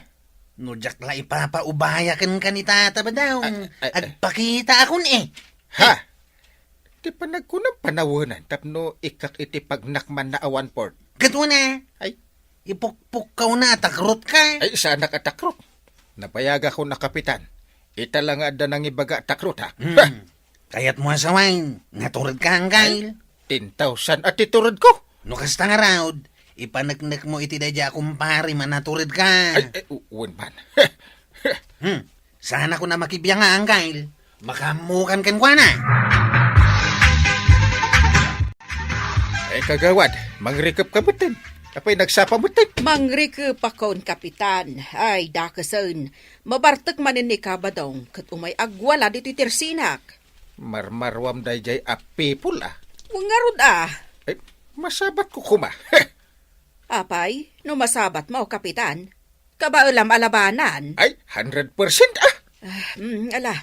No diak la ipapaubaya kenka ni Tata Badong, Ay, ay, ay. Agpakitaakon, eh. Ha? Ti panagkunam panawenan tapno ikkak iti pagnakmanna a one-fourth. Ket una, Ay. Ipukpukkawna a takrotka. Ay, saanak a takrot. Nabayagakon a Kapitan. Ita la nga adda nangibaga a takrot, ha? Hmm. Ha! Kayatmo a sawen, naturedka, Angkel? Ten thousand a ti turedko. No kasta ngarud, ipaneknekmo iti daydiay a kumparim a naturedka. Ay, ay, u-, wen man. Hmm. Saanak a makibiang, Angkel. Makaammokan kenkuana. Ay, kagawad, mangrikepka metten. Apay, nagsapa metten. Mangrikepakon, Kapitan. Ay, dakesen. Mabartek manen ni Kabadong, ket umay agwala ditoy tersinak. Marmaruam daydiay a people, a. Wen ngarud, a. Ay, masabatko koma. Apay, no masabatmo, Kapitan, kabaelam a labanan? Ay, hundred percent, a. Ah, mm, ala.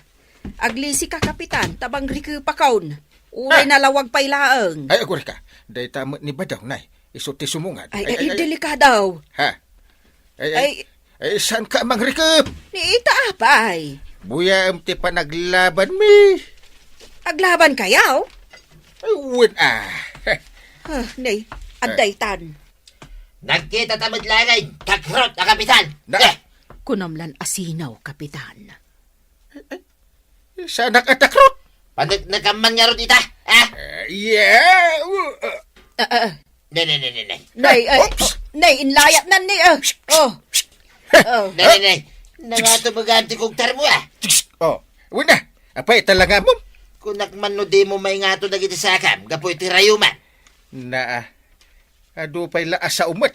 Aglisika, Kapitan, ta mangrikepakon. Uray, a, nalawag pay laeng. Ay, agurayka. Dayta met ni Badong, nay. Isu ti sumungad. Ay, ay, ay, ay, ay, delikado. Ha? Ay, ay, ay, ay, saanka a mangrikep? Ni ita, apay. Buyaem ti panaglabanmi. Aglabankayo? Ay, wen, a. Ah, nay, a, adda itan. Nagkitata met laeng, takrot a kapitan. Na- Eh! Kunam lan asino, Kapitan. Ay, ay, saanak a takrot? Paneknekam man ngarud ita, a? Eh, yeah. Uh, uh. Ah, ah, ah. Ne, ne, ne, ne, ne. Nay, ay, oops! Oh, nay, inlayat nan ni, ah. Oh. Oh. Ne, ne, ne. Nangato mo ganti kong tarmo, a? Oh, wen na. Apay, talaga mo? Kunak man no di mo maingato dagiti sakam, gapu iti rayuman. Na, ah. Adu pay la a sao met.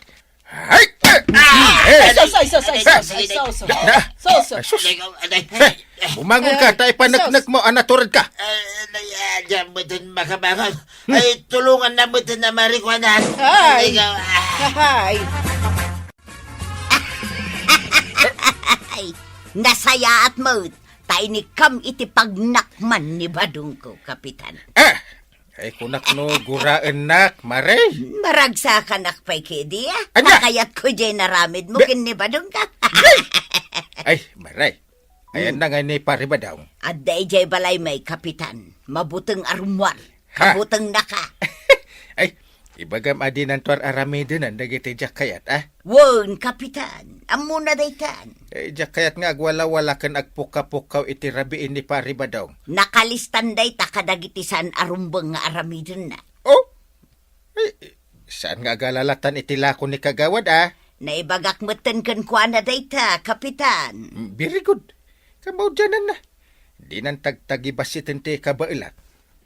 Ay! Ah! Eh! Sus, ay, sus, ay, sus, ay, sus. Na, na. Sus, sus. Ay, sus. Aday, aday. Eh, bumangon ka, ta ipaneknek mo a natured ka. Ah, aday, ah, diyan mo dun makabangon. Hmm. Ay, tulungan na mo dun na marikuanan. Ay. Aday, ah. Ay. Ay, nasayaat mo. Ta inikam iti pagnakman ni Badongko, Kapitan. Ah! Ay, kunak no guraennak, Mare. Maragsakanak pay kadi, a? Ania? Nakayatko diay naramidmo ken ni Badongko. Ay, Mare. Ayan na nga ni Pare Badong. Adda idiay balaymi, Kapitan. Mabuteng a rummuar. Ha? Kabuteng naka. Ay, ibagam a dinanto ar-aramiden dagiti diak kayat, a? Wen, Kapitan. Ammona daytan. Eh, diak kayat nga agwalawala ken agpukka-pukkaw iti rabii ni Pare Badong. Nakalistan dayta kadagiti saan a rumbeng nga aramidenna. Oh? Eh, saan nga agalalatan iti lako ni Kagawad, a? Naibagak metten kenkuana dayta, Kapitan. Mm, very good. Kamaudiananna. Dinan tagtagibassiten ti kabaelat.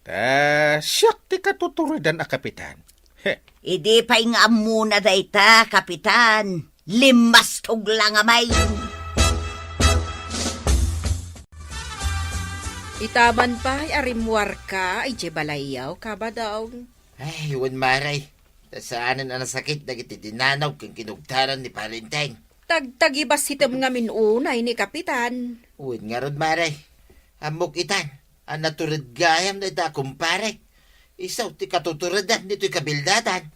Ta siak ti katuturedan a kapitan. He. Idi pay nga ammona dayta, Kapitan. Limmastog la ngamin. Ita man pay a rimmuarka idiay balayyo, Kabadong. Ay, wen, Mare. Ta saanen a nasakit dagiti dinanaw ken kinugtaran ni Pare Enteng. Tagtagibassitem ngamin unay ni Kapitan. Wen ngarud, Mare. Ammok itan a natured gayam dayta a kumparek. Isu ti katuturedan ditoy kabildatan.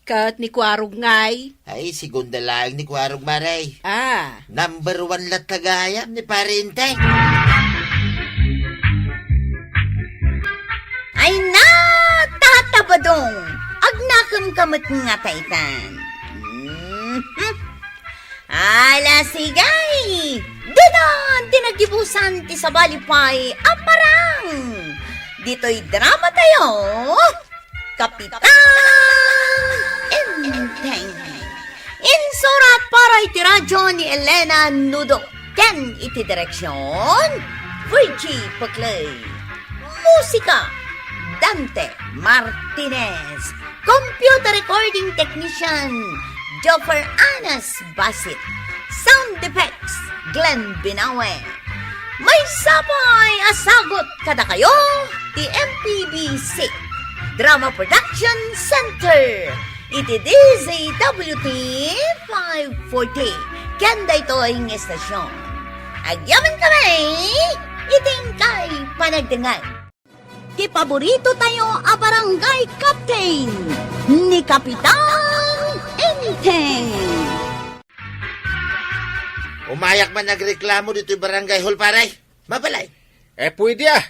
Ket ni Kuarog ngay? Ay, segunda laeng ni Kuarog, Mare. Ah. Number one latta gayam ni Pare Enteng. Ay na, Tata Badong! Agnakemka met nga taytan. Mhm. Ala, sige! Ditan ti naggibusan ti sabali pay a parang! Ditoy drama tayo, Kapitan Enteng. Insurat para iti radyo ni Elena Nudo. Ken iti direksyon, Virgie Peclay. Musika, Dante Martinez. Computer recording technician, Joffer Anas Basit. Sound effects, Glenn Binawe. Maysa pay a sagut kadakayo ti M P B C Drama Production Center iti D Z W T five forty ken daytoy nga estasyon. Agyamankami iti inkay panagdengngeg. Ti paborito tayo a barangay captain, ni Kapitan Enteng. Umayak man agreklamo ditoy barangay hall, pare. Mabalay. Eh, pwede, ah.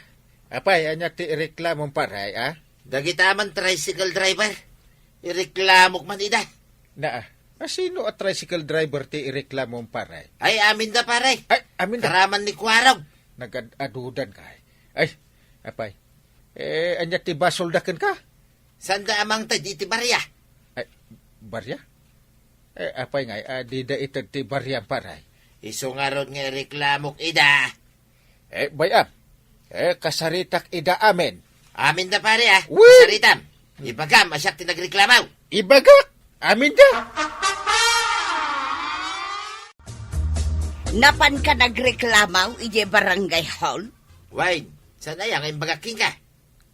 Apay, ania ti ireklamom, pare, ah? Dagita man tricycle driver. Ireklamok man ida. Naa. A, sino a tricycle driver ti ireklamom, pare? Ay, aminda, pare. Ay, aminda. Karaman ni Kuarog. Nagad-adudan ka, ay. Ay, apay. Eh, ania ti basolda kenka? Sanda a mangted iti barya. Ay, barya? Eh, apay ngay, a, dida ited ti barya, pare? Isu ngarud nga ireklamok ida. Eh, bay-am. Eh, kasaritak ida amin. Aminda, pare, a. Wen! Kasaritam. Ibagam a siak ti nagreklamo. Ibagak! Aminda! Napanka nagreklamo idiay barangay hall? Wen, saan aya nga imbagak kenka?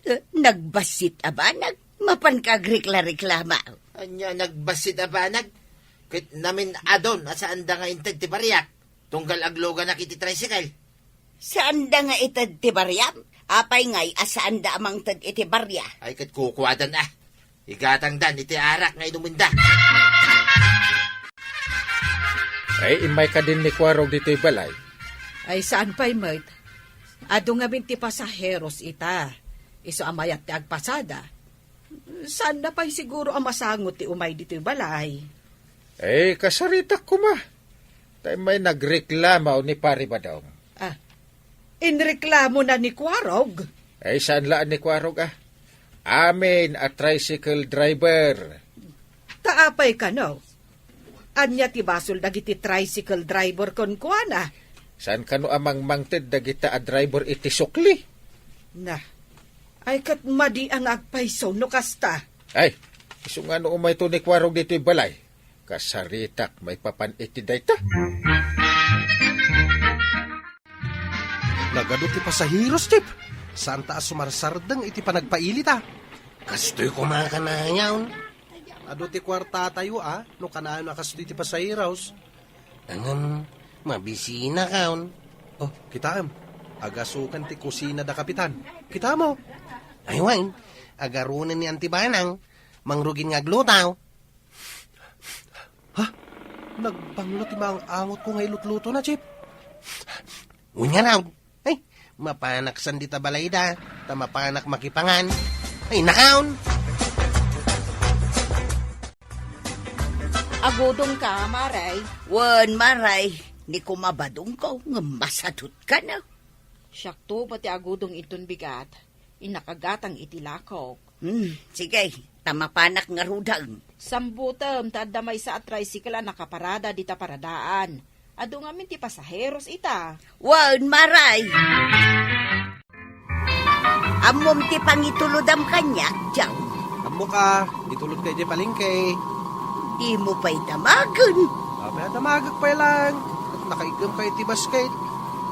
Eh, nagbassit a banag, mapanka agrekla-reklamo. Ania nagbassit a banag? Ket namin-adon a saanda nga inted ti bariak, tunggal agluganak iti tricycle. Saanda nga ited ti bariam? Apay ngay a saanda a mangted iti baria? Ay, ket kukuadan a. Igatangdan iti arak nga inumenda. Ay, immay kadin ni Kuarog ditoy balay. Ay, saan pay met? Adu ngamin ti pasaheros ita. Isu a mayat ti agpasada. Saanna pay siguro a masango ti umay ditoy balay. Eh, kasaritak koma. Ta immay nagreklamo ni Pari Badong. Ah, inreklamona ni Kuarog? Eh, saan la ni Kuarog, a? Amin a tricycle driver. Ta apay kano? Ania ti basol dagiti tricycle driver kenkuana? Saan kano a mangmangted dagita a driver iti sukli? Na, ay ket madi a nga agpayso no kasta. Ay, isu nga no umayto ni Kuarog ditoy balay, kasaritak maipapan iti dayta. Nagadu ti pasaheros, Chief. Saanta a sumarsardeng iti panagpailita. Kastoy koma kanayon. Adu ti kuartatayo, a, no kanayon a kastoy ti pasaheros. Ngem, mabisinakon. Oh, kitaem. Agasukan ti kusina da Kapitan. Kitamo? Ay, wen. Agarunen ni Auntie Banang. Mangrugin nga agluto. Ha? Nagbanglo ti maang-angotko nga ilutlutona, Chief. Wen ngarud. Ay, mapanak saan dita balayda, ta mapanak makipangan. Ay, nakaon! Agudongka, Maray? Wen, Maray. Ni kumabadongko, ngem masadutka, no? Siakto met ti agudong inton bigat. Innaka gatang iti lakok. Hmm, sige, ta mapanak ngaruden. Sambutem ta adda maysa a tricycle a nakaparada dita paradaan. Adu ngamin ti pasaheros ita. Wen, Maray! Ammom ti pangitulodam kaniak, John? Ammok a, itulodka idiay palengke. Dimo pay damagen. Apay a damagek pay laeng? Ket nakaiggemka iti basket.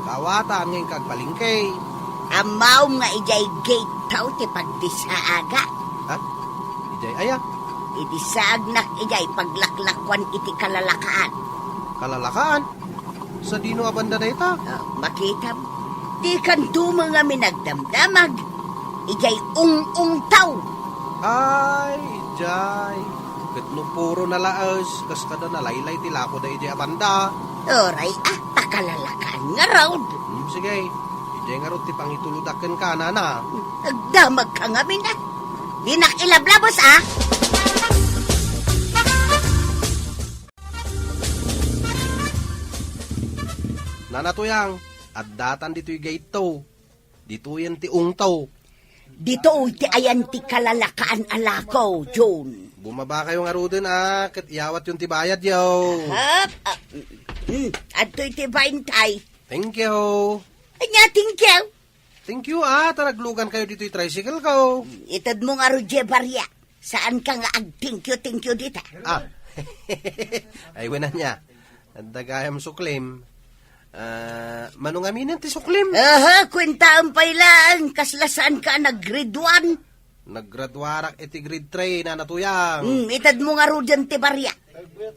Kaawatan nga inka agpalengke. Ammom nga idiay gate taw ti pagdisaaga. Ha? Idiay aya? Idi saagnak idiay paglaklakuan iti kalalakaan. Kalalakaan? Sadino a banda dayta? Ah, makitam. Dikanto met ngamin agdamdamag. Idiay ung-ungtaw. Ay, idiay. Ket no puro nalaes, kas kada nalaylay ti lakoda idiay a banda. Uray, a, ta kalalakaan ngarud. Hmm, sige. Idiay ngarud ti pangitulodak kenka, nana. Agdamagka ngamin, a. Dinak ilablabos, a. Nana Tuyang, addatan ditoy gate to. Ditoyen ti ungto. Ditoy ti ayan ti kalalakaan a lako, John. Bumabakayo ngaruden a ket iyawatyon ti bayadyo. Hap, ah, mm, adtoy ti baintay. Thank you. Ania, thank you? Thank you, a, ta naglugankayo ditoy tricycle ko. Itedmo ngarud diay baria. Saanka nga agtingkio-tingkio dita? Ah. Ay, wen ania. Adda gayam suklim. Ah, mano ngaminen ti suklim? Aha, kuentaem pay laeng, kasla saanka a nag-grade one? Naggraduarak iti grade three, Nana Tuyang. Hmm, itedmo ngaruden ti baria.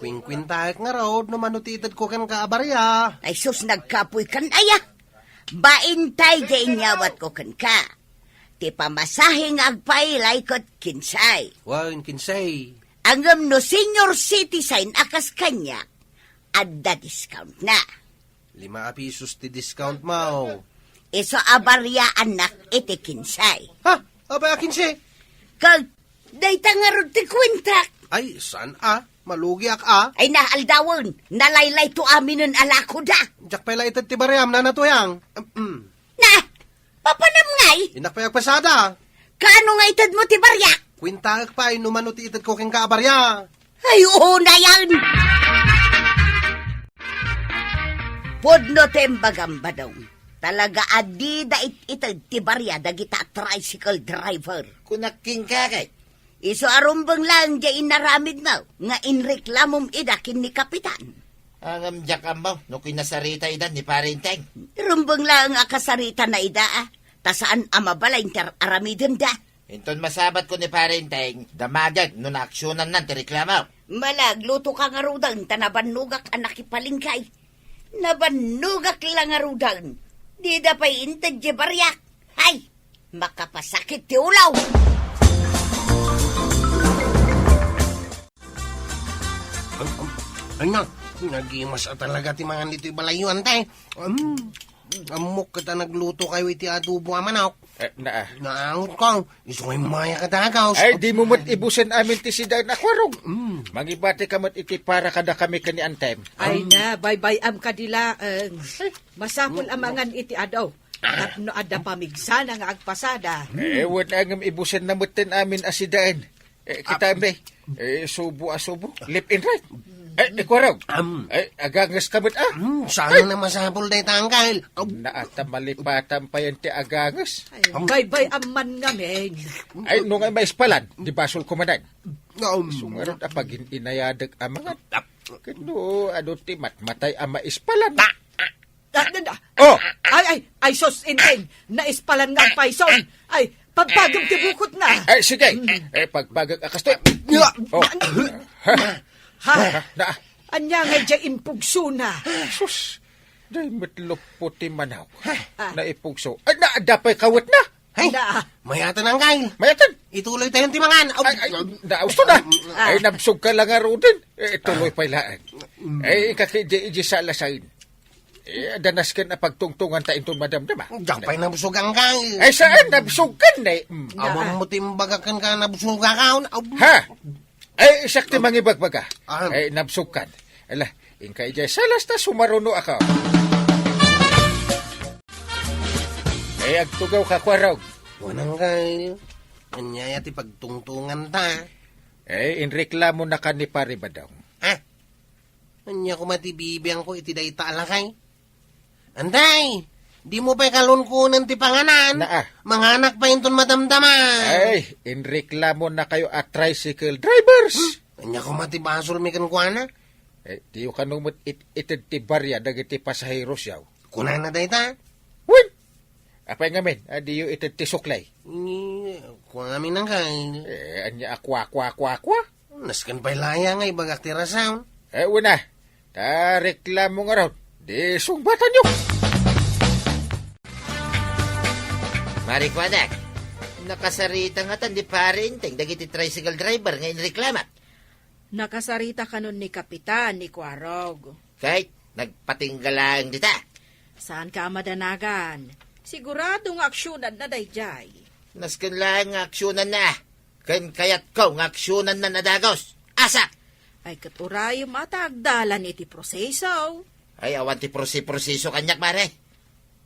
Kuinkuentaek ngarud no mano ti itedko kenka a baria. Ay sus, nagkapoykan aya. Baintay diay inyawatko kenka. Ti pamasahe nga agpailay ket kinsay. Wen, kinsay. Ngem no senior citizen a kas kaniak, adda discount na. Lima a pisos ti discount mo. Isu a bariaannak iti kinsay. Ha? Apay a kinsay? Ket dayta ngarud ti kuentak. Ay, saan a? Malugiak a. Ay, naaldawen, nalaylayto aminen a lakoda. Diak pay la ited ti bariam, Nana Tuyang. Ahem. Na, papanam ngay? Innak pay agpasada. Kaano nga itedmo ti bariak? Kuentaek pay no mano ti itedko kenka a baria. Ay, oo na yan. Pudno ti imbagam, Badong. Talaga a dida it-ited ti baria dagita tricycle driver. Kunak kenka kay? Isu a rumbeng laeng diay inaramidmo nga inreklamom ida ken ni Kapitan. Ngem diak ammo no kinasarita ida ni Pare Enteng. Rumbeng laeng a kasaritana ida, a, ta saan a mabalin ti ar-, aramidenda. Inton masabatko ni Pare Enteng, damagek no naaksionannan ti reklamo. Malagluto ka ngaruden ta nabannogak a nakipalingkay. Nabannogak la ngaruden. Dida pay inted diay bariak. Hay! Makapasakit ti ulaw! Ay, ay, ay na, nagimas a talaga ti mangan ditoy balayyo, Ante. Am, ammok ket a nagluto kayo iti adobo a manok. Eh, naa. Naangot ko, isu nga immaya ka dagaw. Ay, dimo met ibusen amin ti sidaen a kuarog. Mm. Mangibati ka met iti para kadakami ken ni Antem. Ay na, baybay-am kadi laeng. Masapul a mangan iti adu. Tapno adda pamigsana nga agpasada. Eh, wen a ngem ibusenna metten amin a sidaen. Eh, kita, ah, be. Eh, subo a subo. Left and right. Eh, ikuarog. Am. Eh, aganges ka met, ah. Hmm, saan na masapul dayta, Angkel? Am. Naata malipatan pa yan ti aganges. Ay, am, baybay-am man ngamin. Ay, no nga maispalan, di basol ko manen. Am. Sungarot a pagin-inayadek a mangan. Ket no, adu ti matmatay a maispalan. Ta-, Ah, ah, ah. Oh! Ay, ay, ay, sus, Enteng, naispalan nga agpayson. Ay, pagbagem ti bukotna. Ay, sige. Mm. Eh, pagbagek a kastoy. Oh. Ha? Ha? Na. Ania nga diay impugsona? Sus, diay met luppo ti manok. Ah. Naipugso. Ay, na, adda pay kawetna. Hay, na. Mayatan, Angkel. Mayatan. Ituloy tayo ti mangan. Ay, ay, nausto na. Ah. Ay, nabsog ka la ngaruden. Eh, tuloy pay laeng. Mm. Ay, ikaki, di, di sa lasain. Eh, adda nasken a pagtungtunganta inton madamdama. Diak pay nabsog, Angkel. Ay, saan? Nabsog ka, ne? Mm. Ammom ti imbagak kenka, nabsog ka, aw. Ha? Ay, siak ti mangibagbaga. Ah. Ay, nabsog ka. Ala, inka idiay salas ta sumaruno ako. Ay, agtugaw ka, kuarog. Wen, Angkel. Ania ti pagtungtunganta? Ay, inreklamo na ka ni Pare Badong. Ha? Ania koma ti bibiangko iti dayta a lakay? Anday, dimo pay kalunkunen ti panganan. Naa. Manganak pay inton madamdama. Ay, inreklamo na kayo a tricycle drivers. Hmm? Ania koma ti basolmi kenkuana? Eh, diyo kano met it-, ited ti baria dagiti pasaheros yaw. Kunana dayta? Wen! Apay ngamin, a diyo ited ti suklay? Ni, kuamin ang kain. Eh, ania a kua, kua, kua, kua? Nasken pay laya nga ibagak ti rason. Eh, una, ta reklamo ngarud, di sungbatanyo. Marikuanak, nakasarita ngatan ni Pare Enteng dagiti tricycle driver nga inreklamak. Nakasarita kanon ni Kapitan ni Kuarog. Ket nagpatingga laeng dita. Saanka a madanagan. Sigurado nga aksionanna daydiay. Nasken laeng nga aksionanna. Ken kayatko nga aksionanna a dagus. Asa? Ay, ket urayem a ta agdalan iti proseso. Ay, awan ti prosi-, proseso kaniak, Mare.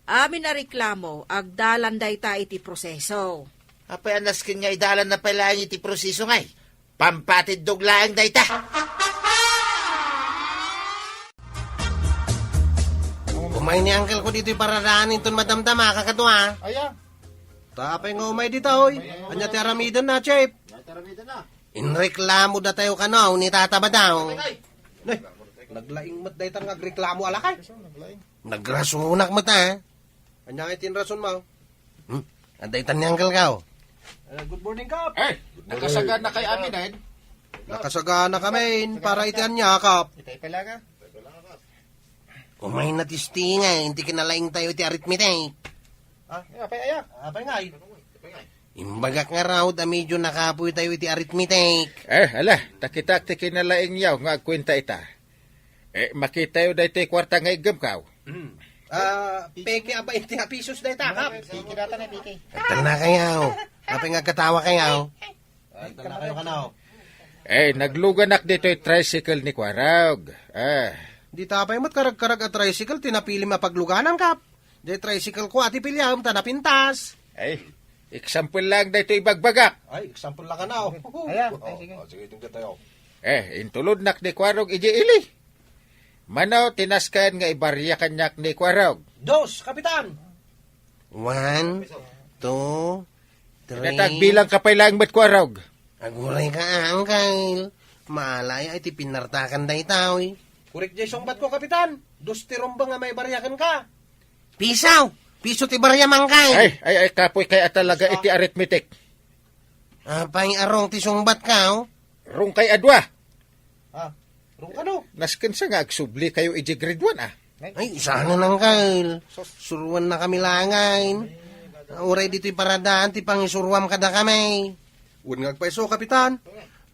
Amin a reklamo, agdalan dayta iti proseso. Apay a nasken nga idalanna pay laeng iti proseso ngay? Pampatiddog laeng dayta. Umay ni uncle ko ditoy paradaan inton madamdama, kakadua. Aya. Ta apay nga umay dita, oy? Ania ti aramidenna, Chief? Ania ti aramidenna? Inreklamo datayo kano ni Tata Badong. Nay, naglaing met dayta nga agreklamo a lakay. Naglaing. Nagrasunak met, a. Ania nga iti inrasonmo? Hmm? Adda itan ni Uncle Kao. Eh, good morning, Kap. Eh, nakasagana kay amin, eh. Nakasagana kami, para iti ania, Kap? Itay pala ka. Umay na testingan, iti kinalaing tayo iti arithmetic. Ah, eh, apay aya? Apay nga, eh? Imbagak nga raod a medyo nakapoy tayo iti arithmetic. Eh, ala, ta kitak ti kinalaing yaw nga agkuenta ita. Eh, makitayo daytoy kuarta nga iggemkaw. Mm. Ah, peke a bainte a pesos dayta, Kap. Peke data na, peke. Agtalna kayaw. Apay nga agkatawa kayaw? Agtalna kayo kanaw. Eh, nagluganak ditoy tricycle ni Kuarog. Eh. Dita pay met karagkarag a tricycle ti napilim a pagluganan, Kap. Di tricycle ko a ti piliam ta napintas. Ay, example lang daytoy ibagbagak. Ay, example lang ka na, oh. Ayan, ay, sige. Oh, sige, tingnan tayo. Eh, intulodnak ni Kuarog iji ili. Mano, tinasken nga ibaria kaniak ni Kuarog. Dos, Kapitan! One, two, three. Natagbilang ka pay lang met, Kuarog. Aguray ka, ah, Angkel. Maalay ay ti pinartakan daytoy. Korek jay sungbat ko, Kapitan. Dos ti rumbeng nga maibaria kenka. Piso! Piso ti bariam, Angkel. Ay, ay, ay, kapoy kay a talaga iti arithmetic. Apay a rong ti sungbat ka, oh? Rong kay a dua. Ah, rong kano? Nasken sa nga agsubli kayo iti grade one, ah. Ay, saan, Angkel? Suruan na kami langayn. Uray ditoy paradaan ti pangisuruam kada kami. Wen nga agpayso, Kapitan.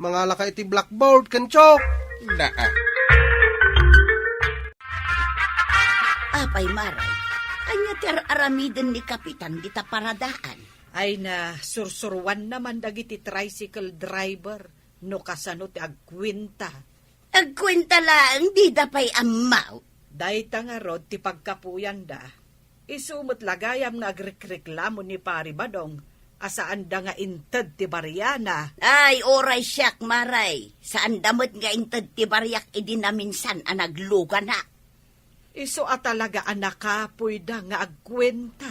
Mangala ka iti blackboard ken chalk. Naa. Apay, Maray, ania ti ar-aramiden ni Kapitan dita paradaan? Ay na, sursuruanna man dagiti tricycle driver no kasano ti agkuenta. Agkuenta laeng, dida pay ammo. Dayta ngarud ti pagkapuyanda. Isu met la gayam nga agrikreklamo ni Pari Badong a saanda nga inted ti bariana. Ay, uray siak, Maray. Saanda met nga inted ti bariak idi naminsan a nagluganak. Isu a talaga a nakapuyda nga agkuenta.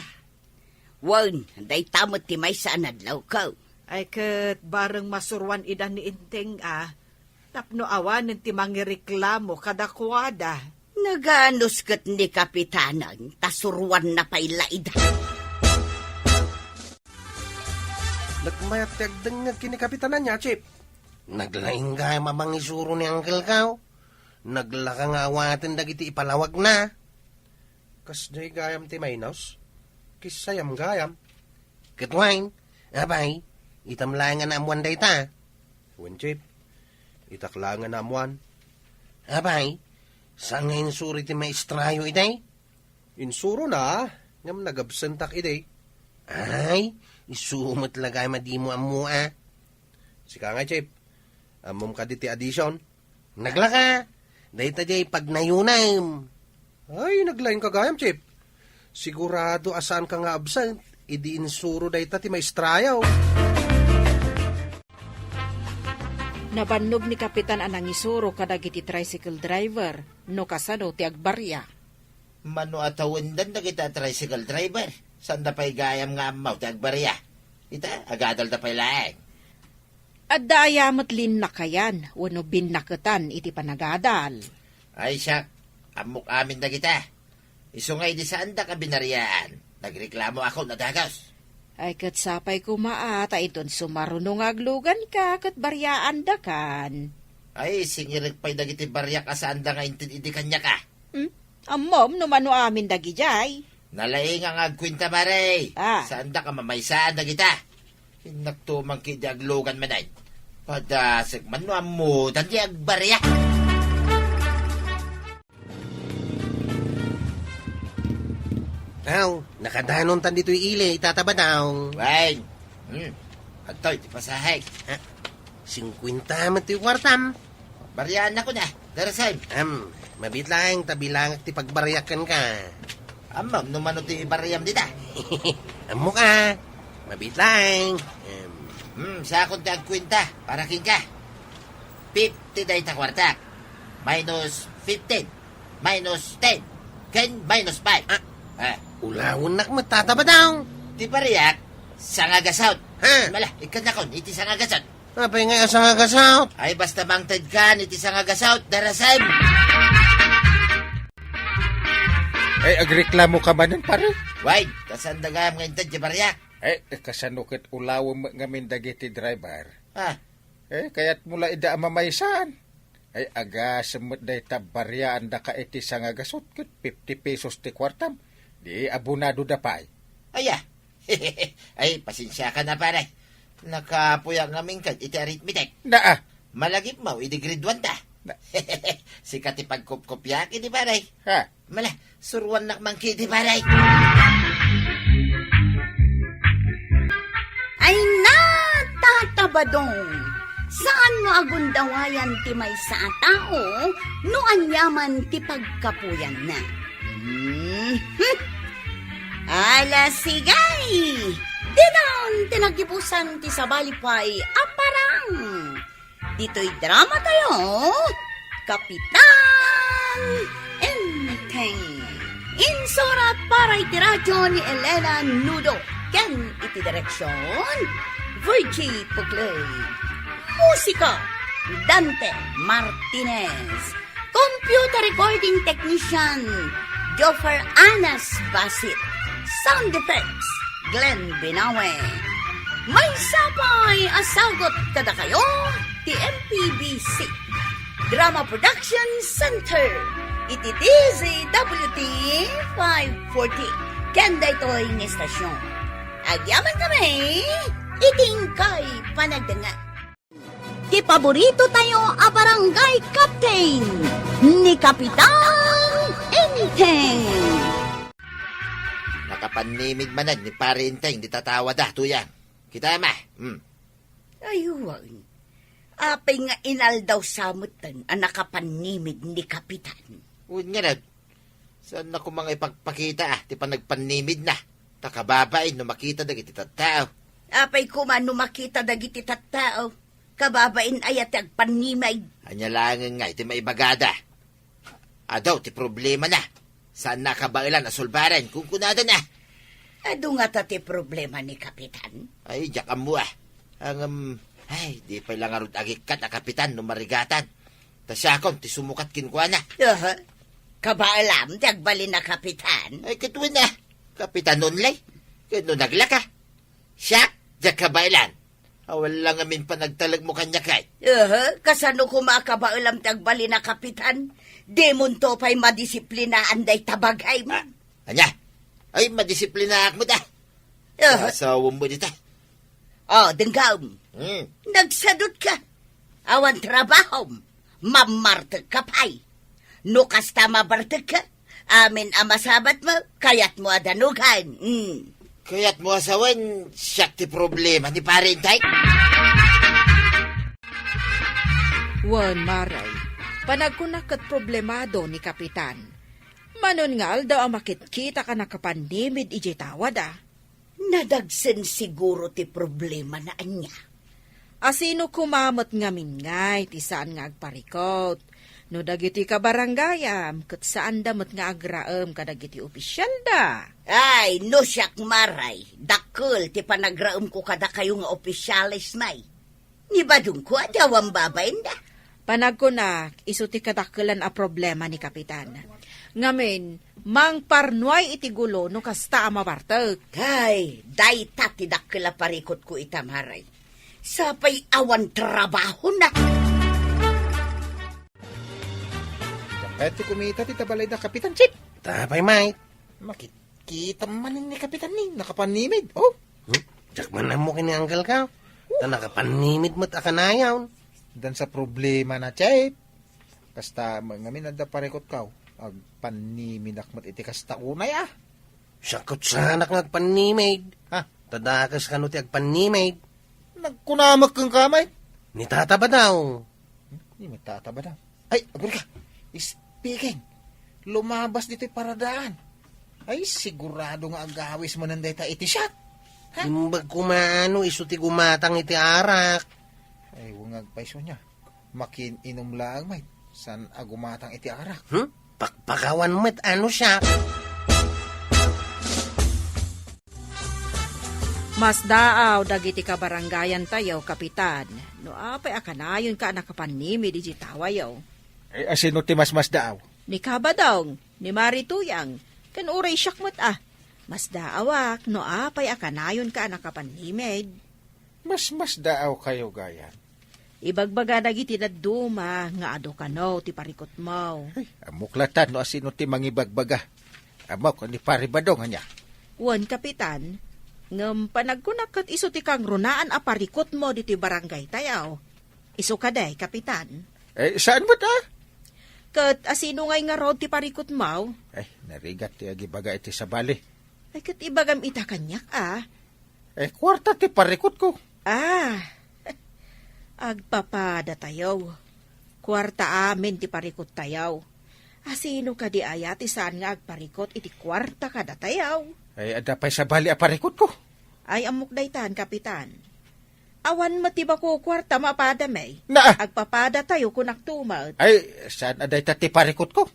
Wen, dayta met ti maysa a nadlawko. Ay ket bareng masuruan ida ni Enteng a, tapno awanen ti mangireklamo kadakuada. Naganus ket ni Kapitanan, ta suruanna pay la ida. Nagmayat ti agdengngeg ken ni Kapitanan, ya, Chief. Naglaing gayam a mangisuro ni Uncle Kao. Naglaka nga awaten dagiti ipalawagna. Kasdiay gayam ti minus? Kissayam gayam. Ket wen, apay, itam laeng a naammuan dayta. Wen, Chief, itak laeng a naammuan. Apay, saan nga insuro ti maestrayo idi? Insurona, ngem nagabsentak idi. Ay, isu met la gayam a dimo ammo a. Sika nga, Chief, ammom kadi ti addition? Naglaka. Dayta diay pagnayunem. Ay, naglaingka gayam, Chief. Sigurado a saanka nga absent idi insuro dayta ti maestrayo. Nabannog ni Kapitan a nangisuro kadagiti tricycle driver no kasano ti agbaria. Mano a tawendan dagita a tricycle driver? Saanda pay gayam nga ammo ti agbaria. Ita, agadalda pay laeng. Adda aya met linnakayan wenno binnaketan iti panagadal. Ay siak, ammok amin dagita. Isu nga idi saandak a binariaan, nagreklamo ako no dagus. Ay ket sapay koma a, ta inton sumaruno nga agluganka ket bariaandakan. Ay, singirek pay dagiti bariak a saanda nga inted idi kaniak a. Hmm? Ammom no mano amin dagidiay? Nalaing nga agkuenta, pare. Ah. Saandak a mamaysaan dagita. Innak tumangki idi aglugan manen. Padasek man no ammodan ti agbaria. Aw, nakadanontan ditoy ili, Tata Badong. Wen. Hmm. Adtoy ti pasahek. Ha? Singkuenta met ti kuartam. Bariaannakon a, Darasem. Em, mabiit laeng ta bilangak ti pagbariak kenka. Ammom no mano ti bariam dita? Ammok a. Mabiit laeng. Em. Hmm, siakon ti agkuenta para kenka. Fifty dayta kuartak. Minus fifteen. Minus ten. Ken minus five. Ah. Ah. Ulawennak met, Tata Badong. Ti bariak, sangagasut. Ha? Mala, ikkannakon iti sangagasut. Apay ngay a sangagasut? Ay, basta mangtedkan iti sangagasut, Darasem. Ay, agreklamo ka manen, pare? Way, ta saanda gayam nga inted ti bariak. Ay, kasano ket ulawem met ngamin dagiti driver? Ah. Eh, kayatmo la ida a mamaysaan. Ay, agasem met dayta bariaandaka iti sangagasut ket fifty pesos ti kuartam. Di abonadoda pay. Aya. Ay, pasensiakan a, pare. Nakapuyak ngamin kad iti arithmetic. Naa. Malagipmo idi grade one ta. Na- Sika ti pagkupkupyak idi, pare. Ha? Mala, suruannak man kidi, pare. Ay na, Tata Badong! Saan no agundawayan ti maysa a tao no aniaman ti pagkapuyanna. Mhm. Ala sigay! Ditan ti nagibusan ti sabali pay a parang. Ditoy drama tayo, Kapitan Enteng. Insurat para iti radyo ni Elena Nudo ken iti direksyon, Virgie Puclay. Musika, Dante Martinez. Computer recording technician, Joffer Anas Basit. Sound effects, Glenn Binawe. Maysa pay a sagut kadakayo ti M P B C Drama Production Center iti D Z W T five forty. Ken daytoy nga istasyon, agyaman kami iti inkay panagdengngeg. Ti paborito tayo a barangay captain, ni Kapitan Enteng. Nakapannimid manen ni Pare Enteng di tatawada, Tuyang. Kita ma. Hmm. Ay, wen. Apay nga inaldaw sa metten a nakapannimid ni Kapitan? Wen ngarud, saan na koma nga ipagpakita, ah, ti panagpannimidna? Ta kababain no makita dagiti tattao. Apay koma no makita dagiti tattao? Kababain aya ti agpannimid? Ania laengen ngay ti maibagada? Adu ti problemana. Saanna a kabaelan a sulbaren, kunkunadana. Adu ngata ti problema ni Kapitan? Ay, diak ammo, ah. Ngem, ay, di pay la ngarud agikkat a Kapitan no marigatan. Ta siakon ti sumukat kenkuana. Aha. Kabaelam ti agbalin a Kapitan? Ay, ket wen, ah. Kapitan only. Ket no naglaka, siak, diak kabaelan. Awan la ngamin panagtalekmo kaniak, ay. Aha, kasano koma a kabaelam ti agbalin a Kapitan? Dimonto pay madisiplinaan dayta bagaymo. Ah, ania? Ay, madisiplinaak met, ah. Aha. Asawam met dita. Oh, denggam. Hmm. Nagsadutka. Awan trabahom. Mammartekka pay. No kasta mabartekka, amin a masabatmo, kayatmo a danugan. Mm. Kayatmo a sawen, siak ti problema ni Pare Enteng? Wen, Mare, panagkunak ket problemado ni Kapitan. Manon nga aldaw a makitkitak a nakapannimid idiay tawada. Nadagsen siguro ti problemana, ania? Asino koma met ngamin ngay ti saan nga agparikut? No dagiti kabarangayam ket saanda met nga agraem kadagiti opisialda? Ay, no siak, Mare, dakkel ti panagraemko kadakayo nga opisiales, may. Nibadongko a ti awan babainda. Panagkunak, isu ti kadakkelan a problema ni Kapitan. Ngamin, mangparnuay iti gulo no kasta a mabartek. Ay, dayta ti dakkel a parikutko ita, Mare. Sapay awan trabahona. Diak kayat ti kumita ti tabalay da Kapitan Chip. Tapay, mate. Makit-, Kita manen ni Kapitan ni, nakapannimid, oh. Hmm? Diak man ammo ken ni Anggal ka. Ta nakapannimid met a kanayon. Dansa problemana, Chip. Kasta, ma-, ngamin adda parikutko, agpannimidak met iti kasta unay, ah. Siak ket saanak nga agpannimid. Ha? Ta dakes kano ti agpannimid. Nagkunamek kenka, may. Ni Tata Badaw. Hmm? Ni Tata Badaw. Ay, agurika. Speaking, lumabas ditoy paradaan. Ay, sigurado nga agawis manen dayta iti shot. Ha? Imbag koma no isu ti gumatang iti arak. Ay, wen nga agpayso nia. Makin-inum laeng met. Saan a gumatang iti arak? Hmm? Pakpakawan met ano siya. Masdaaw dagiti kabarangayantayo, Kapitan, no apay a kanayonka a nakapannimid idiay tawayo. Eh, asino ti masmasdaaw? Ni Kabadong, ni Mari Tuyang, ken uray siak met a. Masdaawak no apay a kanayonka a nakapannimid. Masmasdaawkayo, gayan. Ibagbaga dagiti dadduma nga adu kano ti parikutmo. Ay, ammok latta no asino ti mangibagbaga. Ammok ni Pari Badong ania. Wen, Kapitan, ngem panagkunak ket isu ti kangrunaan a parikutmo ditoy barangaytayo. Isu kadi, Kapitan? Eh, saan met a? Ket asino ngay ngarud ti parikutmo? Ay, narigat ti agibaga iti sabali. Ay, ket ibagam ita kaniak a. Eh, kuarta ti parikutko. Ah. Agpapadatayo. Kuarta amin ti parikuttayo. Asino kadi aya ti saan nga agparikut iti kuarta kadatayo? Ay, adda pay sabali a parikutko. Ay, ammok daytan, Kapitan. Awan met ti bako kuarta mapadami. Na! Agpapadatayo, kunak tumet. Ay, saan a dayta ti parikutko?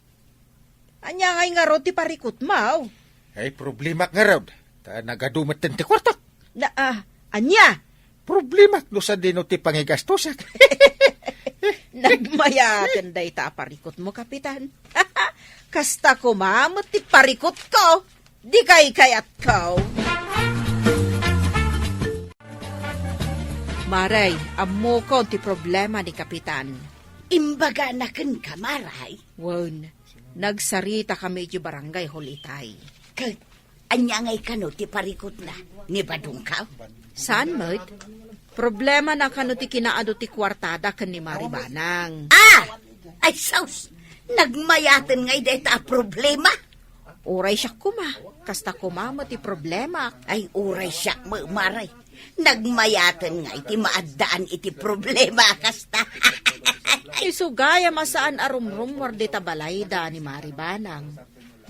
Ania ngay ngarud ti parikutmo? Ay, problemak ngarud. Ta nagadu metten ti kuartak. Na, ah, ania? Problemak no sadino ti pangigastusak. Nagmayaten dayta a parikutmo, Kapitan. Kasta koma met ti parikutko. Di kaykayatko. Maray, ammokon ti problema ni Kapitan. Imbagana kenka, Maray? Wen, nagsaritakami iti barangay hall itay. Ket ania ngay kano ti parikutna ni Badongkaw? Saan met? Problemana kano ti kinaadu ti kuartada ken ni Mari Banang. Ah! Ay, sus! Nagmayaten ngay dayta a problema? Uray siak koma, kasta koma met ti problemak. Ay, uray siak met, Maray. Nagmayaten ngay ti maaddaan iti problema a kasta. Isu gayam a saan a rumrummuar dita balayda ni Mari Banang.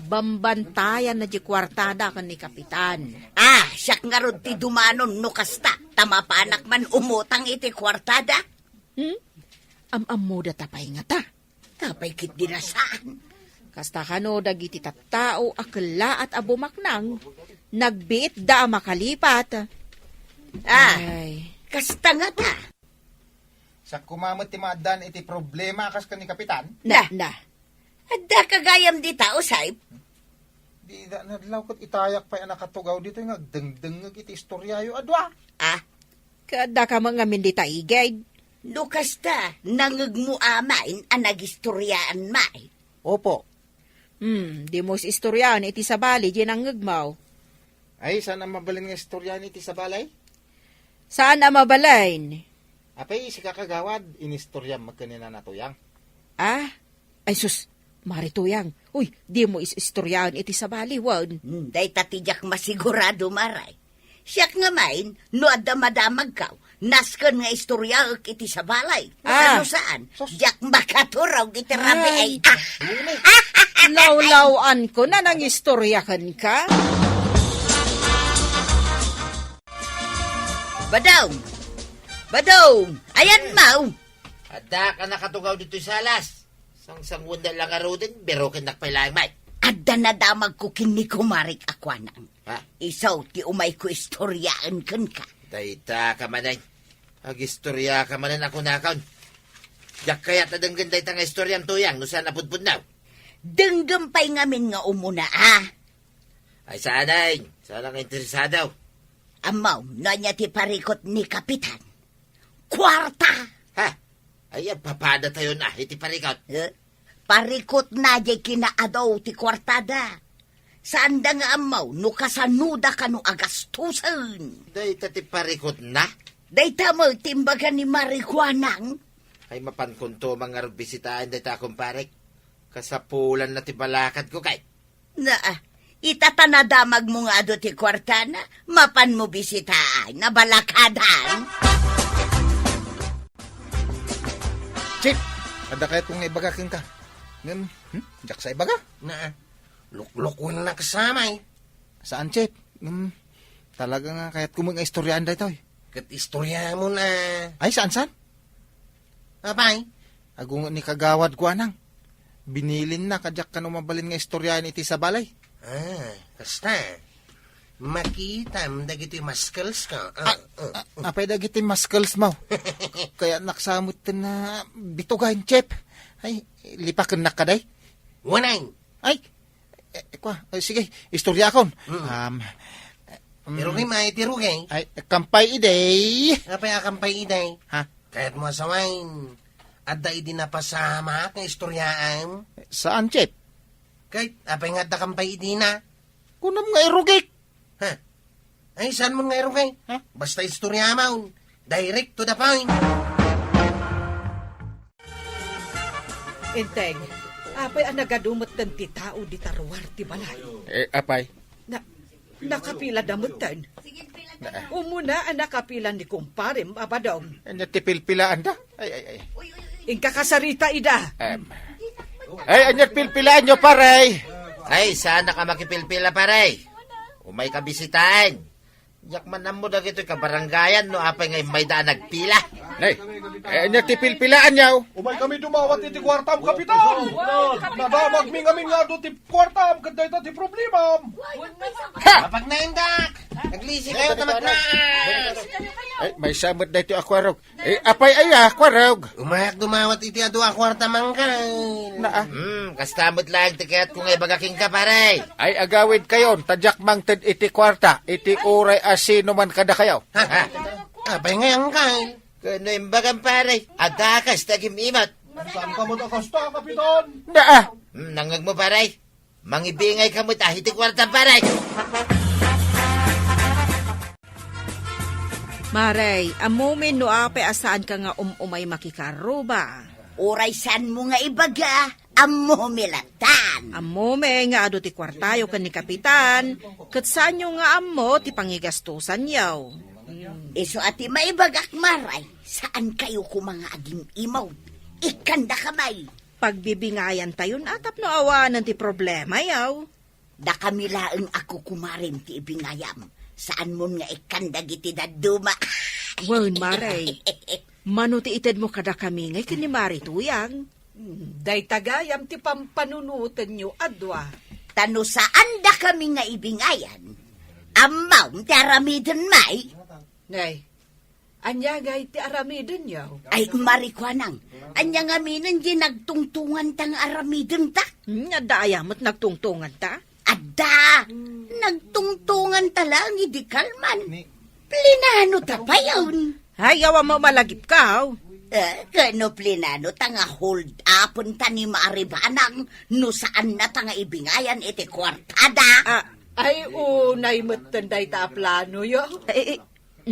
Bambantayanna ti kuartada ken ni Kapitan. Ah, siak ngarud ti dumanon no kasta, ta mapanak man umutang iti kuartada. Hmm? Am-ammoda ta pay ngata? Apay ketdi a saan? Kasta kano dagiti tattao a kellaat a bumaknang, nagbiitda a makalipat. Ah, ay. Kasta ngata. Siak koma met ti maaddaan iti problema a kas ken ni Kapitan? Na, na. Addaka gayam dita, Usay? Dida nadlaw ket itayak pay a nakatugaw ditoy nga agdengdengngeg iti istoriayo a dua. Ah, ket addaka met ngamin dita igid? No kasta, nangngegmo amay a nagistoriaan may. Opo. Hmm, dimo is-istoriaan iti sabali diay nangngegmo. Ay, saan a mabalin nga istoriaan iti sabali? Saan a mabalin? Apay, sika kagawad, inistoriam met ken ni Nana Tuyang. Ah? Ay sus, Mari Tuyang, uy, dimo is-istoriaan iti sabali, wen? Hmm, dayta ti diak masigurado, Maray. Siak ngamin, no adda madamagko, nasken nga istoriaek iti sabali. Ah. Ket no saan, sus, diak makaturog iti rabii. Ay. Ah! Lawlaw-anko a nangistoria kenka? Badong! Badong! Ayanmo! Adda ka nakatugaw ditoy salas. Sangsanguendak la ngaruden, birokennak pay laeng met. Adda nadamagko ken ni kumarik a kuanang. Ha? Isu ti umayko istoriaen kenka. Dayta ka manen. Agistoriaka manen a kunakon. Diak kayat a denggen dayta nga istoriam, Tuyang, no saan a pudpudno. Denggem pay ngamin nga umuna, a. Ay, saan, ay. Saan nga interesado. Ammom, no ania ti parikut ni Kapitan? Kuarta! Ha? Ay, agpapadatayon a iti parikut. Eh, parikutna diay kinaadu ti kuartada. Saanda nga ammo no kasanoda kano agastosen. Dayta ti parikutna? Dayta met ti imbaga ni Mari Kuanang. Ay, mapankonto man ngarud bisitaen dayta a kumparek. Kasapulanna ti balakadko kay. Na, ita ta nadamagmo nga adu ti kuartana, mapanmo bisitaen a balakadan. Chief, adda kayatko nga ibaga kenka. Ngem, hmm, diak sa ibaga? Na, luklukuennak sa may. Saan, Chief? Ngem, talaga nga kayatko met nga istoriaan daytoy. Ket istoriamon a. Ay, saan, saan? Apay? Agunget ni Kagawad Kuanang. Binilinna a diak kano mabalin nga istoriaen iti sabali. Ah, kasta. Makitam dagiti muscles ka. Ah, Ah, ah, ah, apay dagiti muscles mo? Kayatnak sa metten a bitugaen, Chief. Ay, lipakennak kadi? Wanay. Ay, eh, eh, kwa, eh, sige, istoriakon. Mm. Um, mm, Ti rugi, may ti rugi. Ay, kampay idi. Apay a kampay idi? Ha? Kayatmo a sawen, adda idi napasamak nga istoriaem? Saan, Chief? Ket apay nga adda kampay idina? Kunam nga irugik. Ha? Ay, saanmon nga irugik? Ha? Basta istoriamon. Direct to the point. Enteng, apay a nagadu metten ti tao dita ruar ti balay? Eh, apay? Na, nakapilada metten. Umuna a nakapilan ni kumparem a badom. Ania ti pilpilaanda? Ay, ay, ay. Inka kasarita ida. Em. Ay, ania ti pilpilaanyo, pare? Ay, saanak a makipilpila, pare. Umayka bisitaen. Diak man ammo dagitoy kabarangayan no apay nga immayda a nagpila. Nay, eh, ania ti pilpilaanyo? Umaykami dumawat iti kuartam, Kapitan. Nadamagmi ngamin nga adu ti kuartam, ket dayta ti problemam. Ha! Mapagnaindak! Naglisi kayo ta magnaas! Ay, maysa met daytoy a kuarog. Eh, apay aya, kuarog? Umayak dumawat iti adu a kuartam, Angkel. Naa. Hmm, kasta met laeng ti kayatko nga ibaga kenka, pare. Ay, agawidkayon, ta diak mangted iti kuarta, iti uray a sino man kadakayo. Ha? Ha? Apay ngay, Angkel? Ken no imbagam, pare, adda kas ti agim-imat. Saan ka met a kasta, Kapitan? Naa. Hmm, nangngegmo, pare. Mangibingayka met a iti kuarta, pare. Marey, ammomin no apay a saanka nga um-umay makikarruba. Uray saanmo nga ibaga, ammomi lattan. Ammomi nga adu ti kuartayo ken ni Kapitan, ket saanyo nga ammo ti pangigastosanyo. Isu a ti maibagak, Marey, saankayo koma nga agim-imaw. Ikkandakami. Pagbibingayantayon a tapno awanen ti problemayo. Dakami laeng a kukumarem ti ibingayam. Saanmon nga ikkan dagiti dadduma. Wen, Marey. Mano ti itedmo kadakami ngay ken ni Marey Tuyang? Hmm, dayta gayam ti pampanunotenyo a dua. Ta no saandakami nga ibingayan, ammom ti aramiden, May? Nay, ania ngay ti aramidenyo? Ay, Marey Kuanang, ania ngaminen ti nagtungtonganta nga aramidenta? Hmm, adda aya met nagtungtonganta? Adda! Nagtungtonganta laeng idi kalman. Plinano ta payen. Ay, awan mo malagipkaw. Eh, kano plinano ta nga hold upenta ni Marey Banang no saannata nga ibingayan iti kuartada? Ah. Ay, unay metten dayta a planoyo. Eh, eh,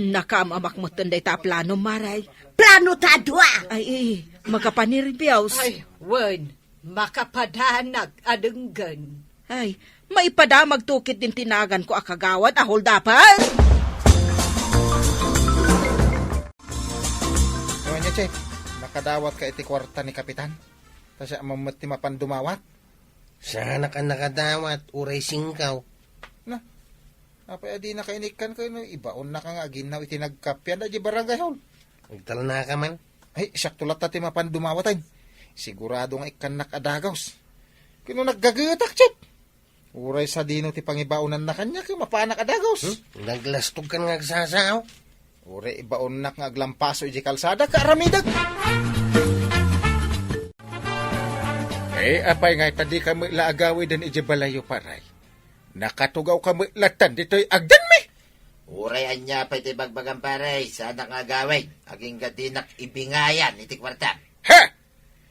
Nakaam-amak metten dayta a plano, Marey. Plano ta a dua! Ay, eh, makapanerbios. Ay, wen, makapadanak a denggen. Ay, maipadamag to ket din ti naganko a kagawad a holdaper. Doña Che, makadawat ka iti kuarta ni Kapitan? Ta siak met ti mapan dumawat. Saanak a nakadawat, uray singkaw. Na, apay a dinaka inikkan ken ibaonnaka nga aginnaw iti nagkappia da di barangay hall? Agtalnaka man. Ay, siakto latta ti mapan dumawat, ay. Sigurado nga ikkannak a dagaws. Ken no naggagetak, Chep. Uray sadino ti pangibaonanna kaniak, mapanak a dagaws. Hmm? Naglastog kan nga agsasao. Uray ibaonnak nga aglampaso iti kalsada, kaaramidek. Eh, apay ngay ta dika met la agawiden iti balayyo, pare? Nakatugawka met lattan ditoy agdanmi. Uray ania pay ti bagbagam, pare, saanak nga agawid. Agingga dinak ibingayan iti kuarta. Ha!